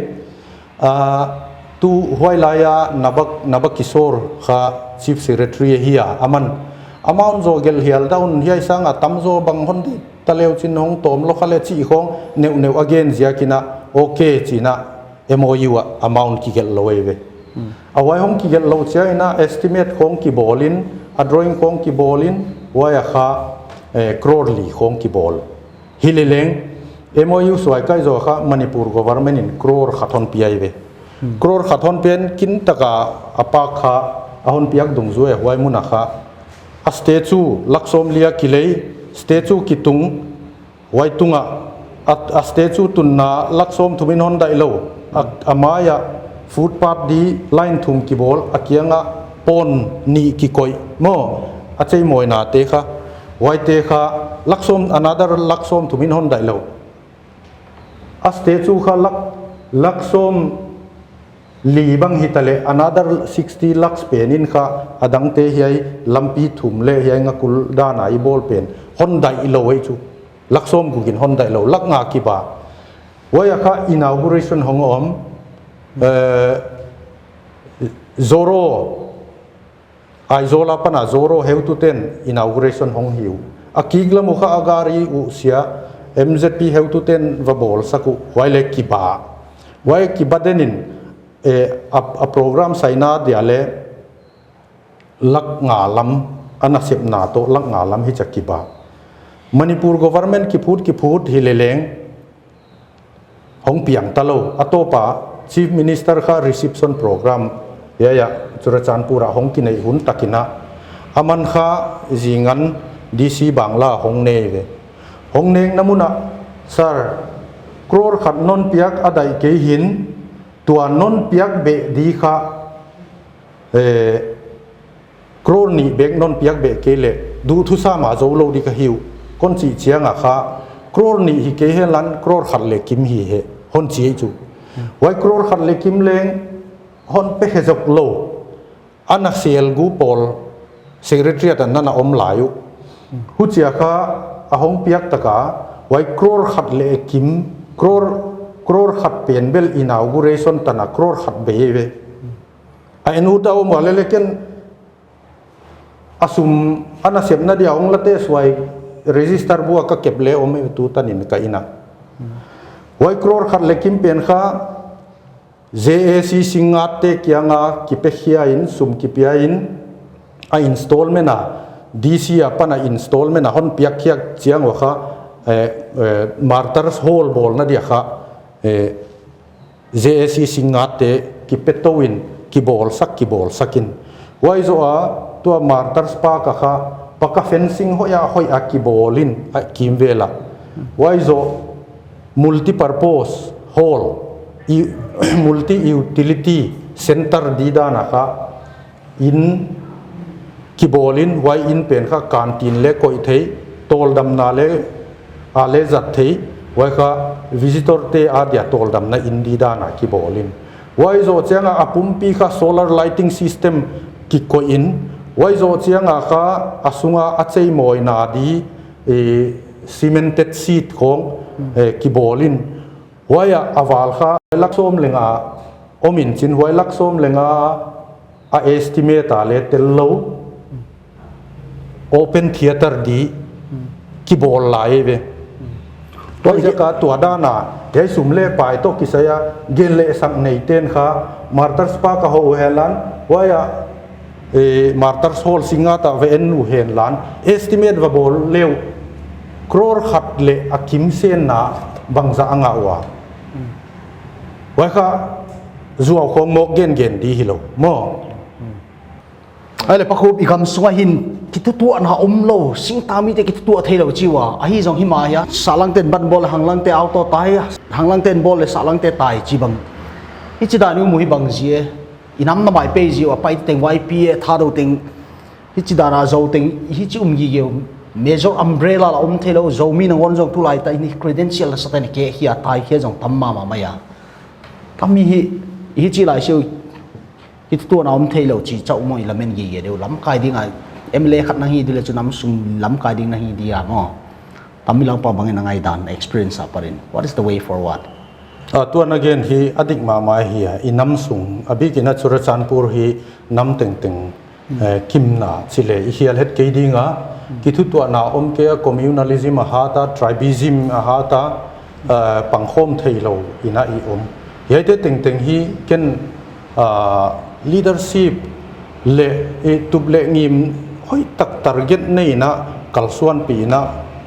Ah, tu huai lai a Nabak, Nabak Kishore kha Chief Secretary ahi a, aman amount zaw gelh hial dan hiai sang a tam zaw bang hon di ta leu chin hong tawm lou kha leh chih khong neuhneuh a gen ziak in a, okay chi in a M O U a amount kigelh lou ei ve. A huai hong kigelh lou chiang in a estimate khong kibawl in, a drawing khong kibawl in, huai a kha, eh, crore li khong kibawl. Hi leleng, M O U suai kai zaw kha Manipur government in crore khat hon pia ei ve. Crore khat hon pen kin taka a pak kha a hon piak dungzui a huai mun a kha a statue lak sawmli a kilei, statue kitung, huai tunga a, a statue tunna lak sawmthum in hon daih lou. A, a mai a footpath di line thum kibawl, a kianga pond nih kikoih maw, a cheimawina te kha, huaite kha lak sawm, another lak sawmthum in hon daih lou. A statue kha lak, lak sawmli bang hita leh another sixty lakhs pen in kha a dangte hiai lampi thum leh hiai nga kul dan a i bawl pen hon daih lou ei chu. Lak sawmguk in hon daih lou, lak nga kiba. Huai a kha inauguration hong om, eh, Zoro, Aizawl a pana Zoro heututen inauguration hong hi uh. A kik lam uh kha a gari uh sia, M Z P heututen va bawlsak uh, huai leh kiba. Huai kiba den in, eh, a, a program saina dia leh lak nga lam, a nasepna toh lak nga lam hichia kiba. Manipur government kiphut kiphut hi leleng hong piang ta lou. A tawp a Chief Minister kha reception program, ya, ya, Churachandpur a hong kineih hun takin a, aman kha zingan D C Bangla hong nei ve. Hong nekna mun a, "Sir, crore khat non piak a daih kei hi'n, tua non piak beh di kha, eh, crore nih bek non piak beh kei leh duhthusam a zou lou di ka hi uh," kon chih chiang a kha, "Crore nih hi kei hen lan, crore khat leh kim hi hen," hon chi chu. Huai crore khat leh kim leng hon pe khe zok lou. A naselgu pawl secretariat a na na om lai uh. Huchia kha a hong piak taka, huai crore khat leh kim, crore, crore khat pen bel inauguration tan a crore khat bei ve. A en ut a om ua leh leh ken a sum a nasepna dia hong late suai register bu a ka kep leh om e, tu tan in ka inn a. Huai crore khat leh kim pen kha J A C Singngat te kianga kipe khia in, sum kipia in, a installment a, D C a pana installment a hon piak khiak chiang ua kha, eh, eh, Martyrs Hall bawlna dia kha, eh, J A C Singngat te kipe tou in, kibawlsak, kibawlsak in. Huai zoh a, tua Martyrs Park a kha, paka fencing hoih a, hoih a kibawl in, a kimvel a. Huai zoh multi-purpose hall, i, multi-utility center di dan a kha, inn kibawl in, huai inn pen kha canteen leh koih thei, tawldamna leh a leh zat thei, huai kha visitor te a dia tawldamna inn di dan a kibawl in. Huai zoh chiang a a pumpi kha solar lighting system kikoih in, huai zoh chiang a kha a sunga a cheimawina di, eh, cemented sheet khong, eh, kibawl in. Huai a a val kha lak sawm leh nga om in chin, huai lak sawm leh nga a estimate a leh tel lou open theater di kibawl lai ve. Huai ziak a tua dan a, hiai sum leh pai toh kisai a gen leh sak neiten kha Martyrs Park a hoh uh hen lan, huai a, eh, Martyrs Hall Singngat a va en uh hen lan, estimate va bawl leh uh crore khat leh a kim senna bangzah a ngah ua. Huai kha zuau khong mawk gengen di hilou maw. Ahihleh Pakhup, i gam sunga hin kithutuahna omlou, singtangmite kithutuah theilou chi ua. Ahi zong hi mah hia, sahlang ten ban bawl leh hanglang te auto tai, hanglang ten bawl leh sahlang te tai chi bang. Hichi dan i mu hi bang zi e, i nam na mai pei zi ua, Paite teng, Y P A, Thadou teng, hichi dan a Zou teng, hichi um gige uh. Major umbrella la om theilou, Zomi nangawn zong tulai ta in hi credential la sa ta in khe hia, tai khe zong tam mahmah mai a. Tam hi, hichi lai siu, kithutuahna om theilou chi chauh maw, i lamen gige deuh, lamkai ding a, M L A khat na hi di leh chu nam sung lamkai ding na hi di a maw. Tam mi lampa bangin a ngaihdan, experience a parin. What is the way forward? A, tua na gen hi a dik mahmah hi a, i nam sung, a bik in a Churachandpur hi nam tengteng, eh, kimna chi leh i hial het kei ding a, kithutuahna om kei a, communalism a hat a, tribalism a hat a, eh, pangkhawm theilou in a i om. Hiaite tengteng hi ken, ah, leadership leh, eh, tup leh ngim hoihtak target nei in a kalsuanpih in a,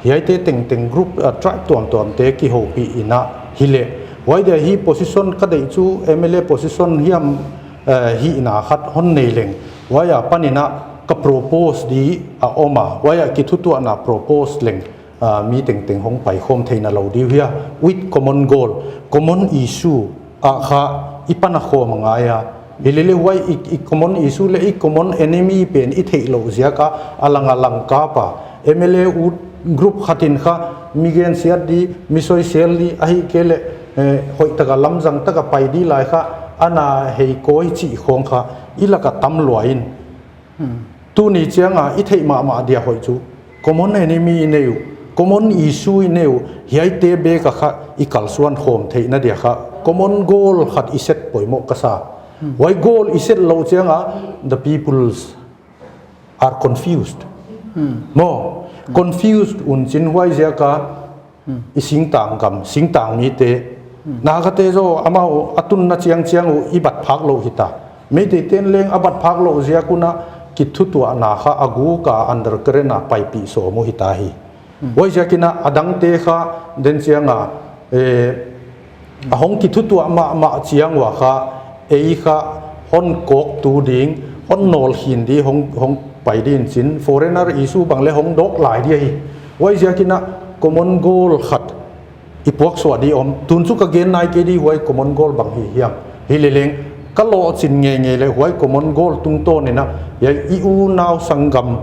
hiaite tengteng group, ah, tribe tuamtuam te kihoupih in a, hileh Huai dia hi position ka deih chu M L A position hiam, eh, hihna khat hon nei leng. Huai apan in a ka propose di a om a. Huai a kithutuahna propose leng, ah, mi tengteng hong pai khawm theihna lou di uh hia. With common goal, common issue a kha i pan a khawm ngai a. Hilele huai i, i common issue leh i common enemy pen i theih louh ziak a, a lang a lang kap a. M L A ut group khat in kha mi gensiat di, mi soisel di, ahihkeileh, eh, hoihtak a lamzang tak a pai di lai kha, ana hei kawi chih khawng kha, i lak a tam lua in. Hmm. Tuni chiang a i theih mahmah dia hoih chu. Common enemy i nei uh, common issue i nei uh, hiaite bek a kha i kalsuan khawm theihna dia kha. Common goal khat i set poimoh ka sa. Hmm. Huai goal i set louh chiang a, the peoples are confused. Hmm. Maw, hmm, confused un chin huai ziak a, hmm, i singtang gam, singtang mite. Hmm. Nagate zaw amau a tunna chiangchiang uh i bat phak louh hita. Meitei ten leng a bat phak louh ziak un a kithutuahna kha a guk a undercurrent a paipih sawm uh hita hi. Hmm. Huai ziak in a, a dangte kha den chiang a, eh, a hong kithutuah mahmah chiang ua kha, ei kha hon kawktu ding, hon nawlkhin di, hong, hong pai din chin, foreigner issue bang leh hong dawk lai di ahi. Huai ziak in a common goal khat i puaksuah di om. Tun chu ka gen nai kei di huai common goal bang hi hiam. Hileleng, ka lohchin ngeingei leh huai common goal tungtawn in a, hiai i unau sanggam,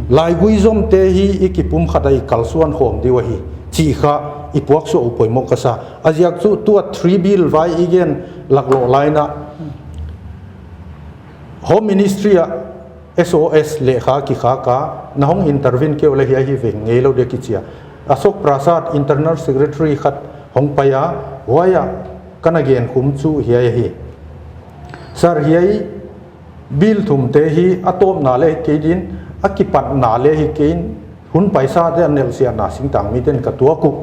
laigui zomte hi i kipumkhat a i kalsuan khawm di uh ahi chih kha i puaksuah uh poimoh ka sa. A ziak chu tua three bill vai i gen laklawh lai in a, Home Ministry a S O S lehkha kikhak a, na hong intervene kei uleh hiai hi veng ngeilou dia kichi a. Ashok Prasad, Internal Secretary khat hong pai a, huai a ka na gen khum chu hiai hi. Sir, hiai bill thumte hi a tawpna leh kei din, a kipatna leh hi kei in, hun paisate a nelhsiatna singtang miten ka tuak uh.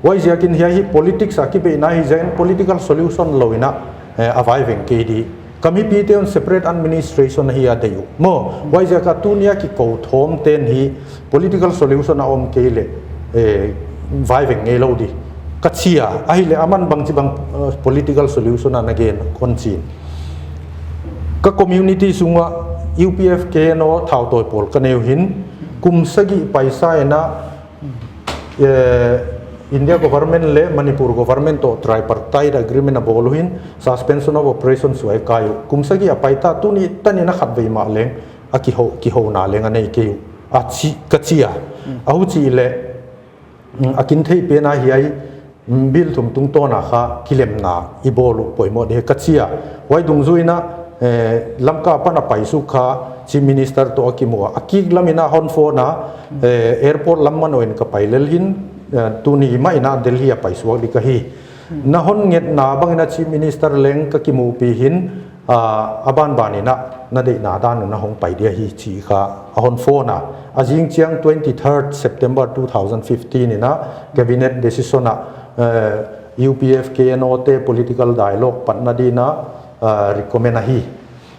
Huai ziak in hiai hi politics a kibeihna hi ziak in political solution lou in a, eh, a vai veng kei di. Ka mipite un separate administration hi a deih uh. Maw, huai ziak a tuni a kikou thawmten hi political solution a om kei leh, eh, vai veng ngeilou di. Ka chi a, ahihleh aman bangchibang, eh, political solution a na gen kon chin. Ka community sung a U P F K N O thautawi pawl ka nei uh hin, kum sagih paisa in a, eh, India government leh Manipur government toh tripartite agreement a bawl uh hin, suspension of operation suai kai uh. Kum sagih a paita tuni tan in a khatvei mah leng, a kihou, kihouna leng a nei kei uh. A chi, ka chi a. Hmm. A huchi leh, mm, a kin theih pen a hiai, mm, bill thum tungtawn a kha kilemna i bawl uh poimoh di ka chi a. Huai dungzui in a, eh, Lamka apan a paisuk kha Chief Minister toh a kimu a. A kik lam in a hon phone a, eh, airport lam manoh in ka pai lel hin, eh, tuni mah in a Delhi a paisuak di ka hi. Hmm. Na hon ngetna bang in a Chief Minister leng ka kimuhpih hin, ah, a banban in a, na deihna dan un a hong pai di ahi chih kha a hon phone a. A zing chiang twenty-third September two thousand fifteen in a cabinet decision a, eh, U P F K N O te political dialogue patna di in a, eh, recommend ahi.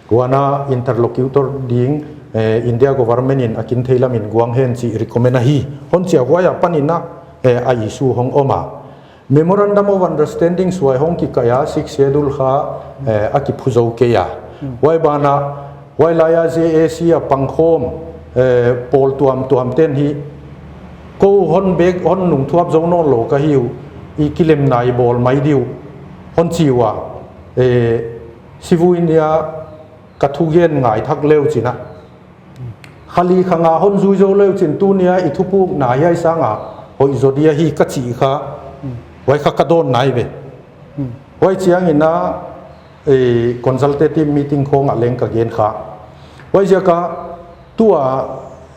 Huan a interlocutor ding, eh, India government in a kin thei lam in guang hen chih recommend ahi. Hon chi a huai apan in a, eh, a issue hong om a. Memorandum of Understanding suai hong kikai a, Sixth Schedule kha, eh, a kiphu zou kei a. Hmm. Huai ban a, huai lai a J A C a pangkhawm, eh, pawl tuamtuam ten hi, kou hon bek, hon nungthuap zou nawnlou ka hi uh, i kilemna i bawl mai di uh, hon chi ua, eh, Sivuiin a ka thugen ngai thak leu chin a. Khali khang a hon zui zou leu chin tuni a i thupukna hiai sang a hoih zaw di ahi ka chih kha. Hmm. Huai kha ka dawn nai ve. Hmm. Huai chiang in a, eh, consultative meeting khawng ah leng ka gen kha. Huai ziak a tua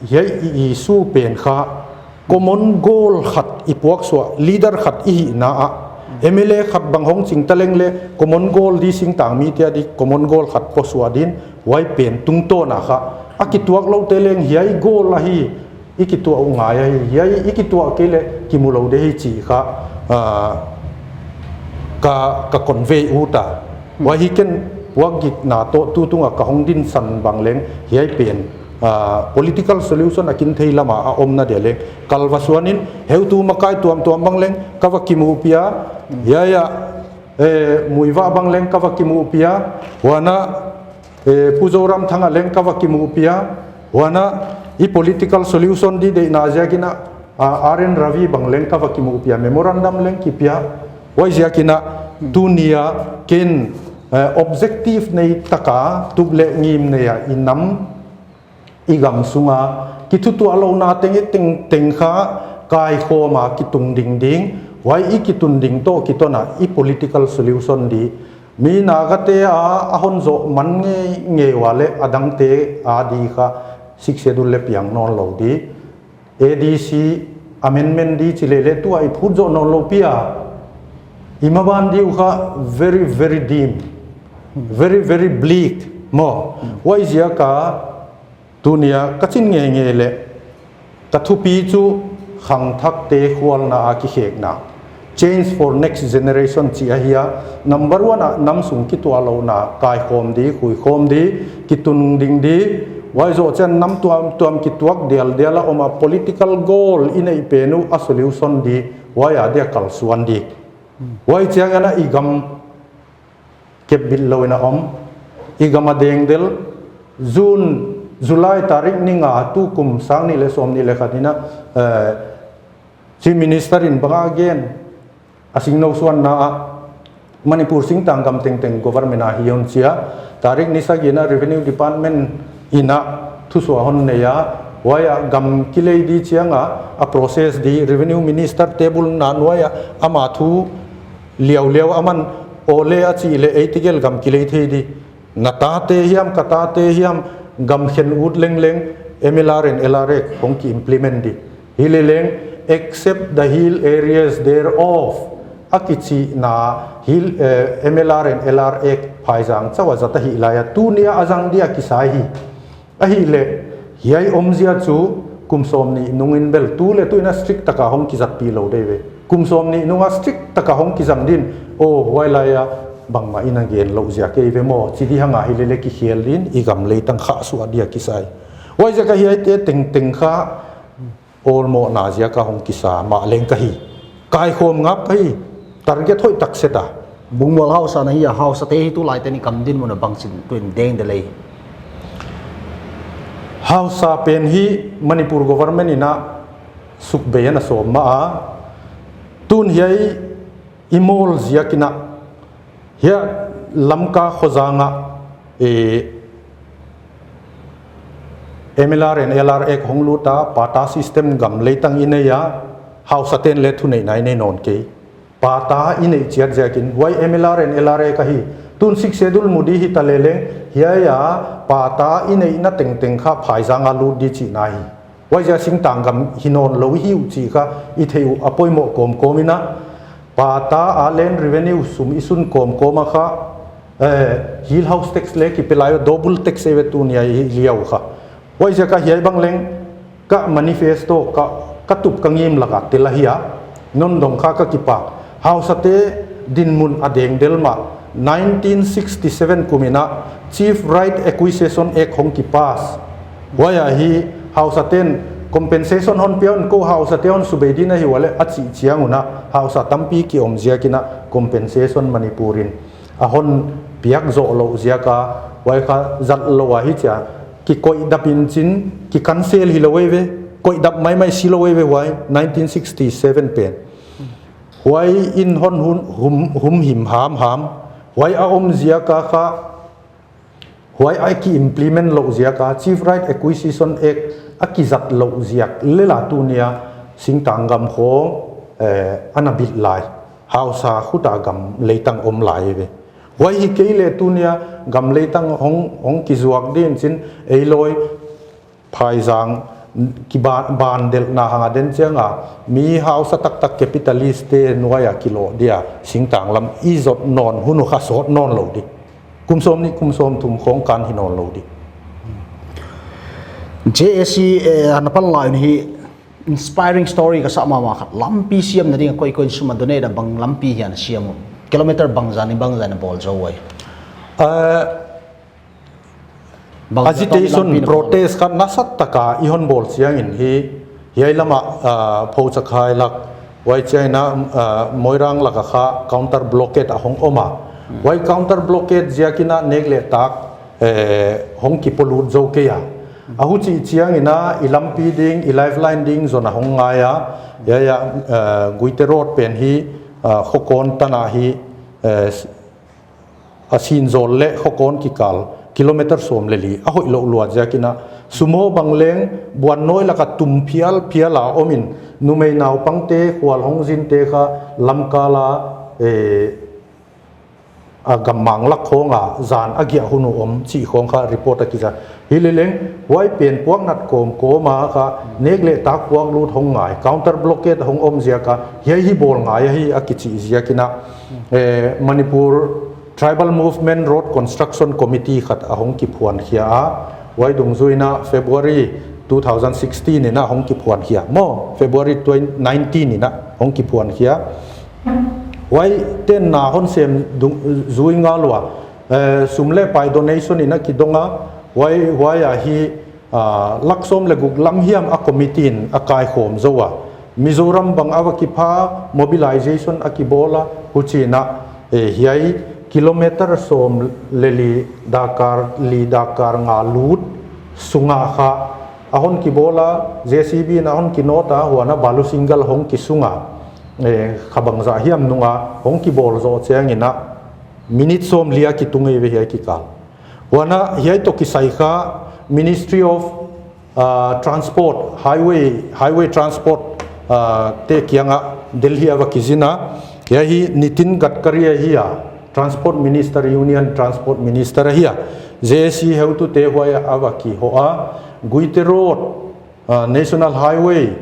hiai i, i issue pen kha common goal khat i puaksuah, leader khat i hihna a, M L A khat bang hong ching taleng leh common goal di singtang mite a di common goal khat puaksuah din, huai pen tungtawn a kha a kituak loute leng hiai goal ahi, i kituah uh ngai ahi, hiai i kituah kei leh kimu lou di hi chih kha, ah, ka, ka convey ut a. Huai hi ken puakgikna toh tutung a ka hong dinsan bang leng hiai pen, ah, political solution a kin thei lam a a omna dia leng kal va suan in, heutu makai tuamtuam bang leng ka va kimuhpih a, hiai a eh, Muivah bang leng ka va kimuhpih a, huan a, eh, Pu Zoramthanga leng ka va kimuhpih a, huan a i political solution di deihna ziakin a, ah, R N Ravi bang leng ka va kimuhpih a, memorandum leng kipia, huaiziakin a tuni a ken, eh, objective nei taka tup leh ngim nei a i nam i gam sunga kithutuahlouhna tengteng kha kaikhawm a kitun ding ding, huai i kitun ding toh kiton a i political solution di, mi Naga te a, a hon zoh man ngeingei ua leh a dangte a di kha Sixth Schedule leh piang nawnlou di, A D C amendment di chi leh leh tua i phut zoh nawnlou pi a, i maban di uh kha very, very dim, very, very bleak maw. Huaiziak a tuni a ka chin ngeingei leh ka thupi chu khangthakte khualna a kikhekna, change for next generation chih ahi a, number one a nam sung kituahlouhna kaikhawm di, khuikhawm di, kitun ding di, huai zoh chiang nam tuamtuam kituak dialdial a om a, political goal i neih pen uh a solution di, huai a dia kalsuan di. Huai chiang a i gam kepbit lou in a om, i gam a dengdel, June, July tarik ni nga tukum sang nih leh sawmnih leh khat in a, eh, Chief Minister in bang a gen, a singnou suanna a, Manipur singtang gam tengteng government a hi hon chi a, tarik ni sagih in a Revenue Department in a thusuah hon nei a, huai a gam kilei di chiang a, a process di, Revenue Minister table na nuai a, ama thu liauliau aman aw leh a chih leh ei tegel gam kilei thei di. Na tate hiam, ka tate hiam, gam khen ut lengleng, M L R and L R Act hong ki implement di. Hileleng, except the hill areas thereof a kichihna hill, eh, M L R and L R Act phaizang chauh a zat ahih lai a, tuni a a zang dia kisai hi. Ahihleh, hiai omzia chu kum sawmnih nungin bel tu leh tu in a strict taka hong kizatpih lou dei ve. Kum sawmnih nung a strict taka hong kizang din, aw, huai lai a bangmah in a gen louh ziak ei ve maw, chi di hang a hileleh kikhel din, i gam leitang khahsuah dia kisai. Huaiziak a hiaite tengteng kha awlmohna ziak a hong kisa mah leng ka hi. Kaikhawm ngap ka hi. Target hoihtak set a. Bungmual hausa na hi a, hausate hi tulaiten i gam dinmun a bangchin tuin dengdel ei? Hausa pen hi Manipur government in a sukbei ana sawm mah a. Tun hiai i mawl ziakin a, hiai Lamka khozang a, eh, M L R and L R Act hong lut a, patta system gam leitang i nei a, hausaten leh thuneihna i nei nawn kei. Patta i neih chiat ziakin, huai M L R and L R Act ahi. Tun Sixth Schedule mu di hita leleng, hiai a patta i neihna tengteng kha phaizang a lut di chihna hi. Huaiziak singtang gam hi nawnlou hi uh chih kha i theih uh a poimoh kawmkawm in a, patta a land revenue sum i sun kawmkawm a kha, eh, hill house tax leh kipe lai ua, double tax ei ve tuni a i liau kha. Huaiziak a hiai bang leng ka manifesto ka, ka tup ka ngim lak a tel ahi a, non dong kha ka kipak. Hausate dinmun a dengdel mah, nineteen sixty-seven kum in a Chief Right Acquisition Act hong kipass. Huai a hi hausaten compensation hon pia un, kou hausate hon subei din ahi ua leh a chih chiang un a, hausa tampi ki om ziakin a compensation Manipur in a hon piak zoh louh ziak a, huai kha zat lou a hichia kikoih dap in chin, ki cancel hilou ei ve, koih dap maimai si lou ei ve huai, nineteen sixty-seven pen. Huai in hon hun, hum, humhim hamham, huai a om ziak a kha, huai a ki implement louh ziak a, Chief Right Acquisition Act a kizat louh ziak leh la tuni a singtang gam khong, eh, ana bit lai. Hausa khut a gam leitang om lai ve. Huai hi kei leh tuni a gam leitang hong, hong kizuak din chin, ei loi phaizang kiba-, bandelhna hang a den chiang a, mi hausa taktak capitalist te nuai a kiloh dia singtang lam i zot nawn hun uh kha sawt nawnlou di. Kum sawmnih, kum sawmthum khong kan hi nawnlou di. J A C, eh, na pan lai un hi inspiring story ka sa mahmah khat. Lampi siamna ding a koikoin sum a donate a, bang lampi hiam a siam uh? Kilometer bangzah nin bangzah na bawl zou uai? Eh, Bangzah agitation, lampi na bawl? Protest kha nasataka i hon bawl chiangin hi, hiai lam a, ah, Phochakhailak, Huai chiang in a, ah, Moirang lak a kha counter blockade a hong om a. Huai counter blockade ziak in a nek leh tak, eh, hong kipolut zou kei a. A huchih chiang in a i lampi ding, i lifeline ding zon a hong ngai a. Hiai a, eh, Guite Road pen hi, ah, Khokon tan a hi, eh, a Sinzawl leh Khokon kikal kilometer sawm leh li a hoih lou lua ziak in a, sumo bang leng Buannoi lak a tum phial phial a om in, numei naupangte khual hong zinte kha lamkal a, eh, a gammang lak khawng a zan a giah hun uh om chih khawng kha report a kiza. Hileleng huai pen puaknat kawmkawm a kha nek leh tak puaklut hong ngai, counter blockade hong om ziak a hiai hi bawl ngai ahi a kichih ziak in a, eh, Manipur Tribal Movement Road Construction Committee khat a hong kiphuan khia a, huai dungzui in a February two thousand sixteen in a hong kiphuan khia. Maw, February twenty nineteen in a hong kiphuan khia. Huaite'n na hon sem dung, zui ngal ua, eh, sum leh pai donation in a kidong a, huai, huai a hi, ah, lak sawm leh guk lam hiam a committee in a kaikhawm zou a. Mizoram bang a va kipha, mobilization a kibawl a, huchi'n a, eh, hiai kilometer sawm leh li dakar, li dakar nga lut sung a kha a hon kibawl a, J C B in a hon kinawt a, huan a balu single hong kisung a, eh, kha bangzah hiam nung a hong kibawl zoh chiang in a minute sawm li a kitung ei ve hiai kikal. Huan a hiai toh kisai kha Ministry of, ah, Transport, Highway, Highway Transport, ah, te kiang a Delhi a va kizin a. Hiai hi Nitin Gadkari ahi a, Transport Minister, Union Transport Minister ahi a. J A C heutute huai a va kihoh a. Guite Road, ah, National Highway,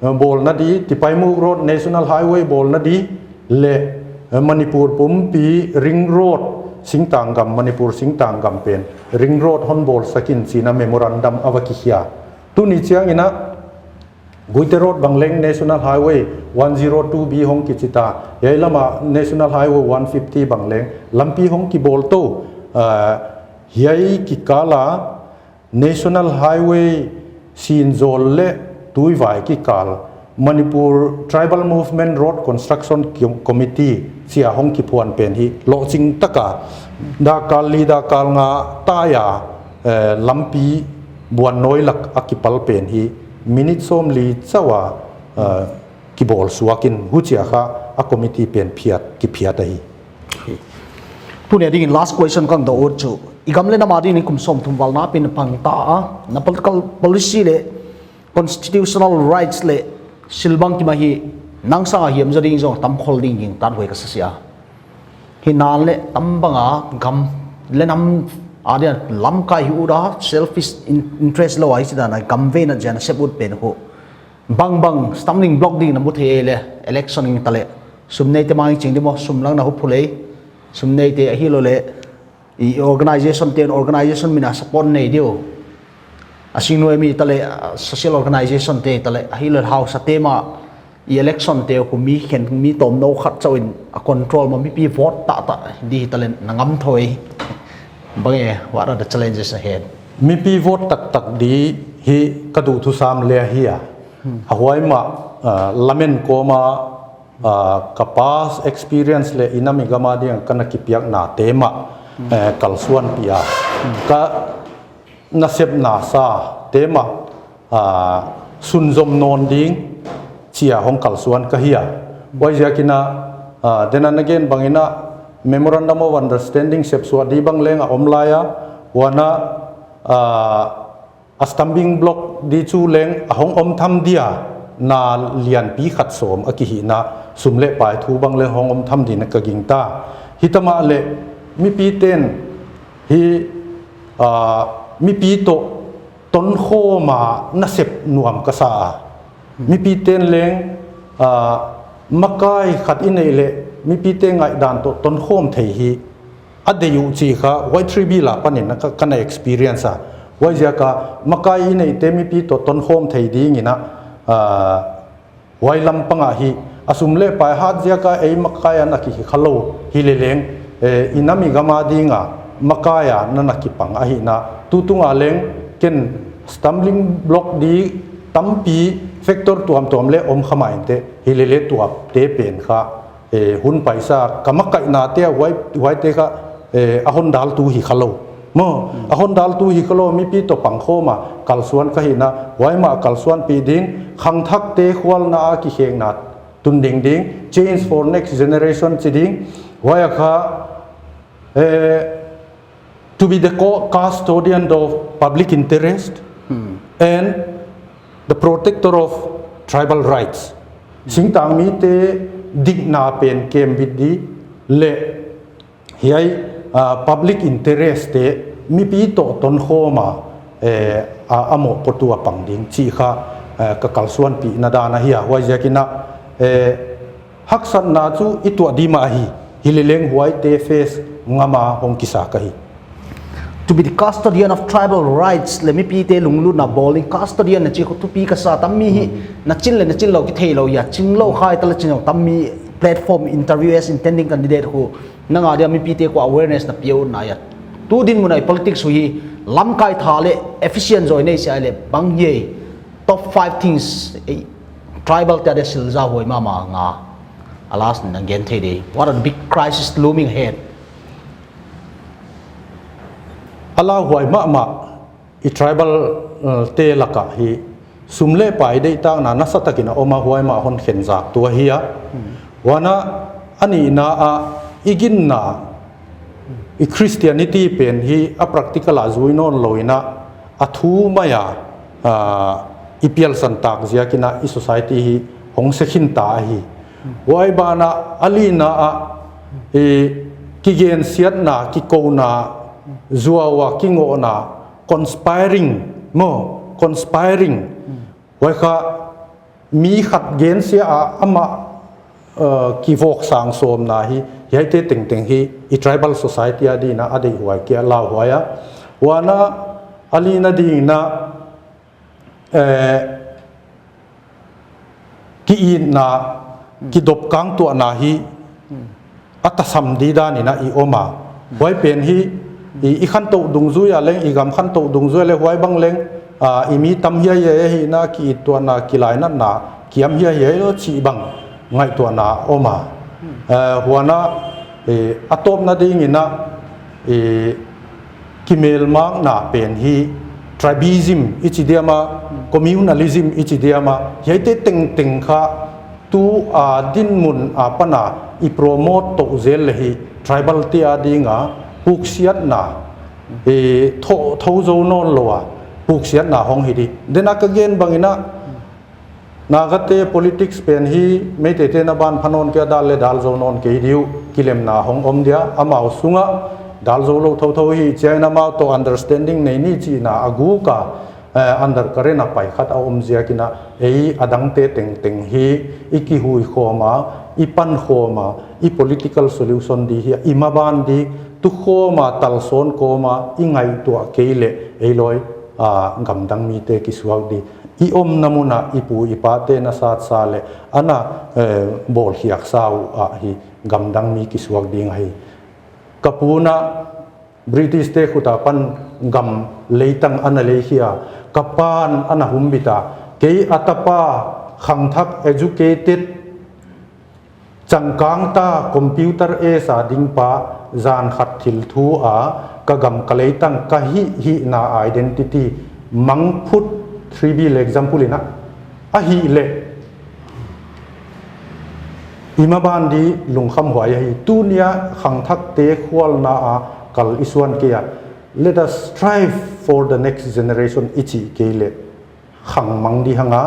ah, bawlna di, Tipaimukh Road National Highway bawlna di, leh, eh, Manipur pumpi Ring Road, singtang gam, Manipur singtang gam pen Ring Road hon bawlsak in chi'n a memorandum a va kikhia. Tuni chiang in a Guite Road bang leng National Highway one zero two B hong kichi ta, hiai lam a National Highway one fifty bang leng lampi hong kibawl tou, ah, hiai kikal a National Highway Sinzawl leh Tuivai kikal Manipur Tribal Movement Road Construction Com-, Committee chia hong kiphuan pen hi lohching tak a dakar li dakar nga tai a, eh, lampi Buannoi lak a kipal pen hi minute sawm li chauh a, eh, kibawl suak in huchia kha a committee pen phiat, kiphiat ahi. Tuni a ding in last question ka hon dong ut chu, i gam leh nam a ding in kum sawmthum val na pen pang ta a, na political policy leh constitutional rights leh silbang kim a hi nang sang a hiam zaw ding zong tam khol ding gingta huai ka sa sia. Himahleh tam bang a gam leh nam a ding a lamkai hi ut a, selfish in-, interest lou a hi chih dan a gam veina ziak a sep ut pen khu bangbang stumbling block ding na mu thei ei leh, election in ta leh, sum neite mah in ching di maw, sum lang na hup phu lei, sum neite ahihlou leh i organization te'n organization min a support nei di uh. A sing nuai mi ta leh, ah, social organization te ta leh, ahihlou leh hausa te mah, i election te khu mi khen, mi tawm nou khat chauh in a control mah, mipi vote taktak di ta leh na ngam thou ei. Bang e, what are the challenges ahead? Mipi vote taktak di hi ka duhthusam leh ahi a. Hmm. A huai mah, ah, lamen kawm a, ah, ka past experience leh i nam i gam a ding a ka na kipiakna te mah, hmm, eh, kalsuanpih a. Hmm. Ka nasepna sa te mah, ah, sunzom nawn ding chia hong kalsuan ka hi a. Huaiziak in a, ah, then and again bang in a Memorandum of Understanding sepsuah di bang leng a om lai a, huan a, ah, a stumbling block di chu leng a hong om tham dia, na lianpi khat sawm a kihihna sum leh pai thu bang leng hong om tham di'n ka gingta. Himahleh mipi te'n hi, ah, mipi toh tonkhawm a nasep nuam ka sa a. Mipi te'n leng, ah, makai khat i neih leh mipi te ngaihdan toh tonkhawm thei hi a deih uh chih kha Y three B lak apan in ka, ka na experience a. Huaiziak a makai i neihte mipi toh tonkhawm thei ding in a, ah, huai lampang a hi a sum leh pai hat ziak a ei makai a na kihi kha lou hi leleng, eh, i nam i gam a ding a makai a na na kipang ahihna. Tutung a leng ken stumbling block di tampi factor tuamtuam leng om kha mai inte, hilele tuate pen kha, eh, hun paisa ka makaihna te a huai, huaite kha, eh, a hon daltu hi kha lou. Maw, a hon daltu hi kha lou, mipi toh pangkhawm a kalsuan ka hihna, huai mah kalsuanpih ding, khangthakte khualna a kikhekna tun ding ding, change for next generation chi ding, huai a kha, eh, to be the co-, custodian of public interest and the protector of tribal rights. Singtangmite dikna pen kembit di leh hiai, ah, public interest te mipi toh tonkhawm a, eh, a, a mohpuaktu a pang ding chih kha, eh, ka kalsuanpihna dan ahi a, huaiziakin a, eh, haksatna chu i tuah di mah ahi, hileleng huaite face ngam a hong kisa ka hi. To be the custodian of tribal rights, leh mipite lunglutna bawl ding custodian na chi kha thupi ka sa, tammi hi, na chin leh na chin lou kitheilou hia, chin lou khai ta leh chin lou, tammi platform interview as intending candidate khu, nang a dia mipite khu awareness na piak uh na hia. Tu dinmun a i politics uh hi, lamkai tha leh efficient zaw i nei sia leh bang hiai top five things, eh, tribal te a dia silzahhuai mahmah nga. A last na gen thei di. What are the big crisis looming ahead? A lauhuai mahmah i tribal, uh, te lak ah hi sum leh pai deihtakna nasatakin a om a, huai mah hon khen zak tuah hi a. Huan a, a nihna ah i ginna, i Christianity pen hi a practical a zui nawn lou in a, a thu mai a, ah, i pialsan tak ziakin a i society hi hong se khin ta ahi. Huai ban ah a lina ah, eh, kigensiatna, kikouna, zuau a kingohna, conspiring, maw, conspiring. Huai kha mi khat gensia a amah, uh, kivawk sang sawmna hi, hiaite tengteng hi i tribal society a dingin a deihhuai kia lauhuai a. Huan a, a lina dingin a, eh, ki-itna, kidop kangtuahna hi a tasam di dan in a i om a. Huai pen hi, i, i khantou dungzui a leng, i gam khantou dungzui a leng, huai bang leng, ah, i mi tam hiaihiai ahihna, ki-ittuahna, kilainatna kiam hiaihiai lou chih bang ngaihtuahna om a. Eh, huan a, eh, a tawpna dingin a, eh, kimelmakna pen hi tribalism i chi diam a, communalism i chi diam a, hiaite tengteng kha tu a dinmun apan a i promote tou zel leh hi tribal te a ding a puksiatna, eh, tho, tho zou nawn lou a puksiatna hong hi di. Tun a ka gen bangin a, Nagate politics pen hi Meiteite na ban pha nawn kei a, dal leh dal zou nawn kei di uh, kilemna hong om dia, amau sung a dal zou lou thotho hi chiangin amau toh understanding nei ni chihna a guk a, eh, undercurrent a pai khat a om ziakin a, ei a dangte tengteng hi i kihuikhawm a, i pankhawm a, i political solution di hi a, i maban di, tukhawm a, talsawn kawm a, i ngaihtuah kei leh, ei lawi, ah, gamdang mite kisuak di. I omna mun ah i pu i pate na satsa leh ana, eh, bawlkhiaksa uh ah hi gamdang mi kisuak ding ahi. Ka pu'n a British te khut apan gam leitang ana leikhia, ka pa'n ana humbit a, kei a tapa khangthak educated, changkang ta computer age a ding pa, zan khat thil thu a, ka gam ka leitang ka hihhihna identity mang phut, three B leh example in a, ahihleh i maban di lungkhamhuai ahi. Tuni a khangthakte khualna a kal i suan kei a, let us strive for the next generation i chih kei leh khang mang di hang a,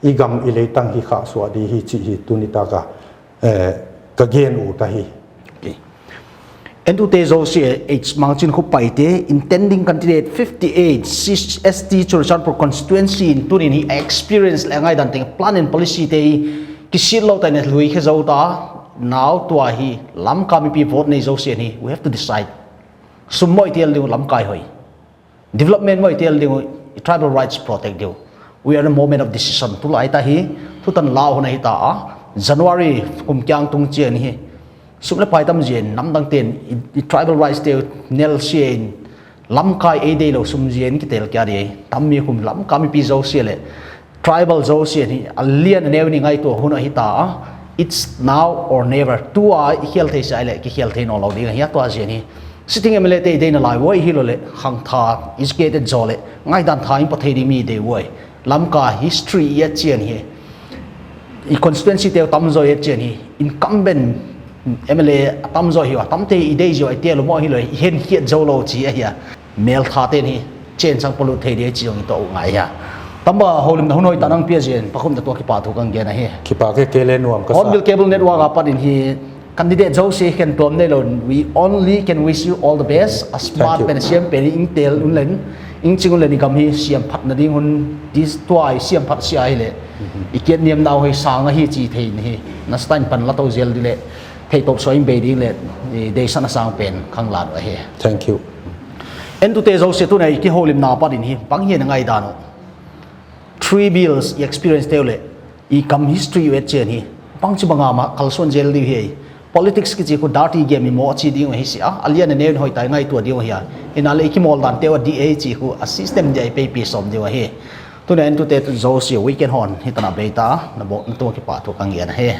i gam i leitang hi khahsuah di hi chih hi tuni tak a, eh, ka gen ut ahi. Okay. Entute zousia, H Mangchinkhup Paite, intending candidate fifty-eight, C S T Churachandpur constituency in tuni'n hi experience leh ngaihdan teng plan and policy te hi kisit lou ta in a lui khe zou ta, nau tua hi Lamka mipi vote nei zousia hi, we have to decide. Sum maw i tel ding uh, lamkai hoih. Development maw i tel ding uh, i tribal rights protect di uh. We are in a moment of decision. Tulai ta hi, thutan lau hun ahi ta a. January kum kiang tung chiang hi. Sum leh pai tam ziak in, namdang te'n i, i tribal rights te nel sia in, lamkai ei deih lou sum ziak in kitel kia di. Tammi kum Lamka mipi zousia leh tribal zosia'n hi a lian a neu in i ngaihtuah hun ahi ta a. It's now or never. Tua i khial thei sia leh kikhel thei nawnlou ding ahi a, tua ziakin hi. Sitting M L A te i deihna lai uai, hilou leh khangthak, educated zaw leh ngaihdan thak in pha thei ding mi i deih uai. Lamka history i et chiang hi, i constituency te uh tamzaw i et chiang hi, incumbent M L A a tamzaw hi ua, tamte i deih zaw i tel uh maw, hilou, i henkhiat zoulou chi ahi a. Meltha te'n hi, chen sang polut thei di chi zong i tuah uh ngai hi a. Tamba houlimna hun hoih tak a hon pia ziak in, Pakhumna tungah kipahthu ka hon gen ahi. Kipak e, kei leng nuam ka sa. Hornbill Cable Network apat in hi, candidate zosia khentuam neilou in, we only can wish you all the best. A smart pen, a siam pen, i tel un leng, i ching un leng, i gam hi siamphatna ding hun, this tuai siamphat sia hileh, i kiat niamna uh hoih sang ahi chi thei in hi. Na stand pan la tou zel di leh, theih tawp suah in bei ding leh, i deihsakna sang pen ka hon lan uh ahi. Thank you. Entute zosia, tuni a i kihoulimna apat in hi, bang hiam na ngaihdan uh? Three bills i experience te uh leh i gam history uh et chiang hi, bangchibang a mah kalsuan zel di uh hi. Politics kichi khu dirty game i maw chi ding uh ahi sia, a lian a neu in hoih tak i ngaihtuah ding uh ahi a. Himahleh i kimawl dan te uh a di ei chi khu a system dia i peipi sawm ding uh ahi. Tuni a entute zosia, weekend hon hi tan a bei ta, na bawl, na tungah kipahthu ka hon gen ahi.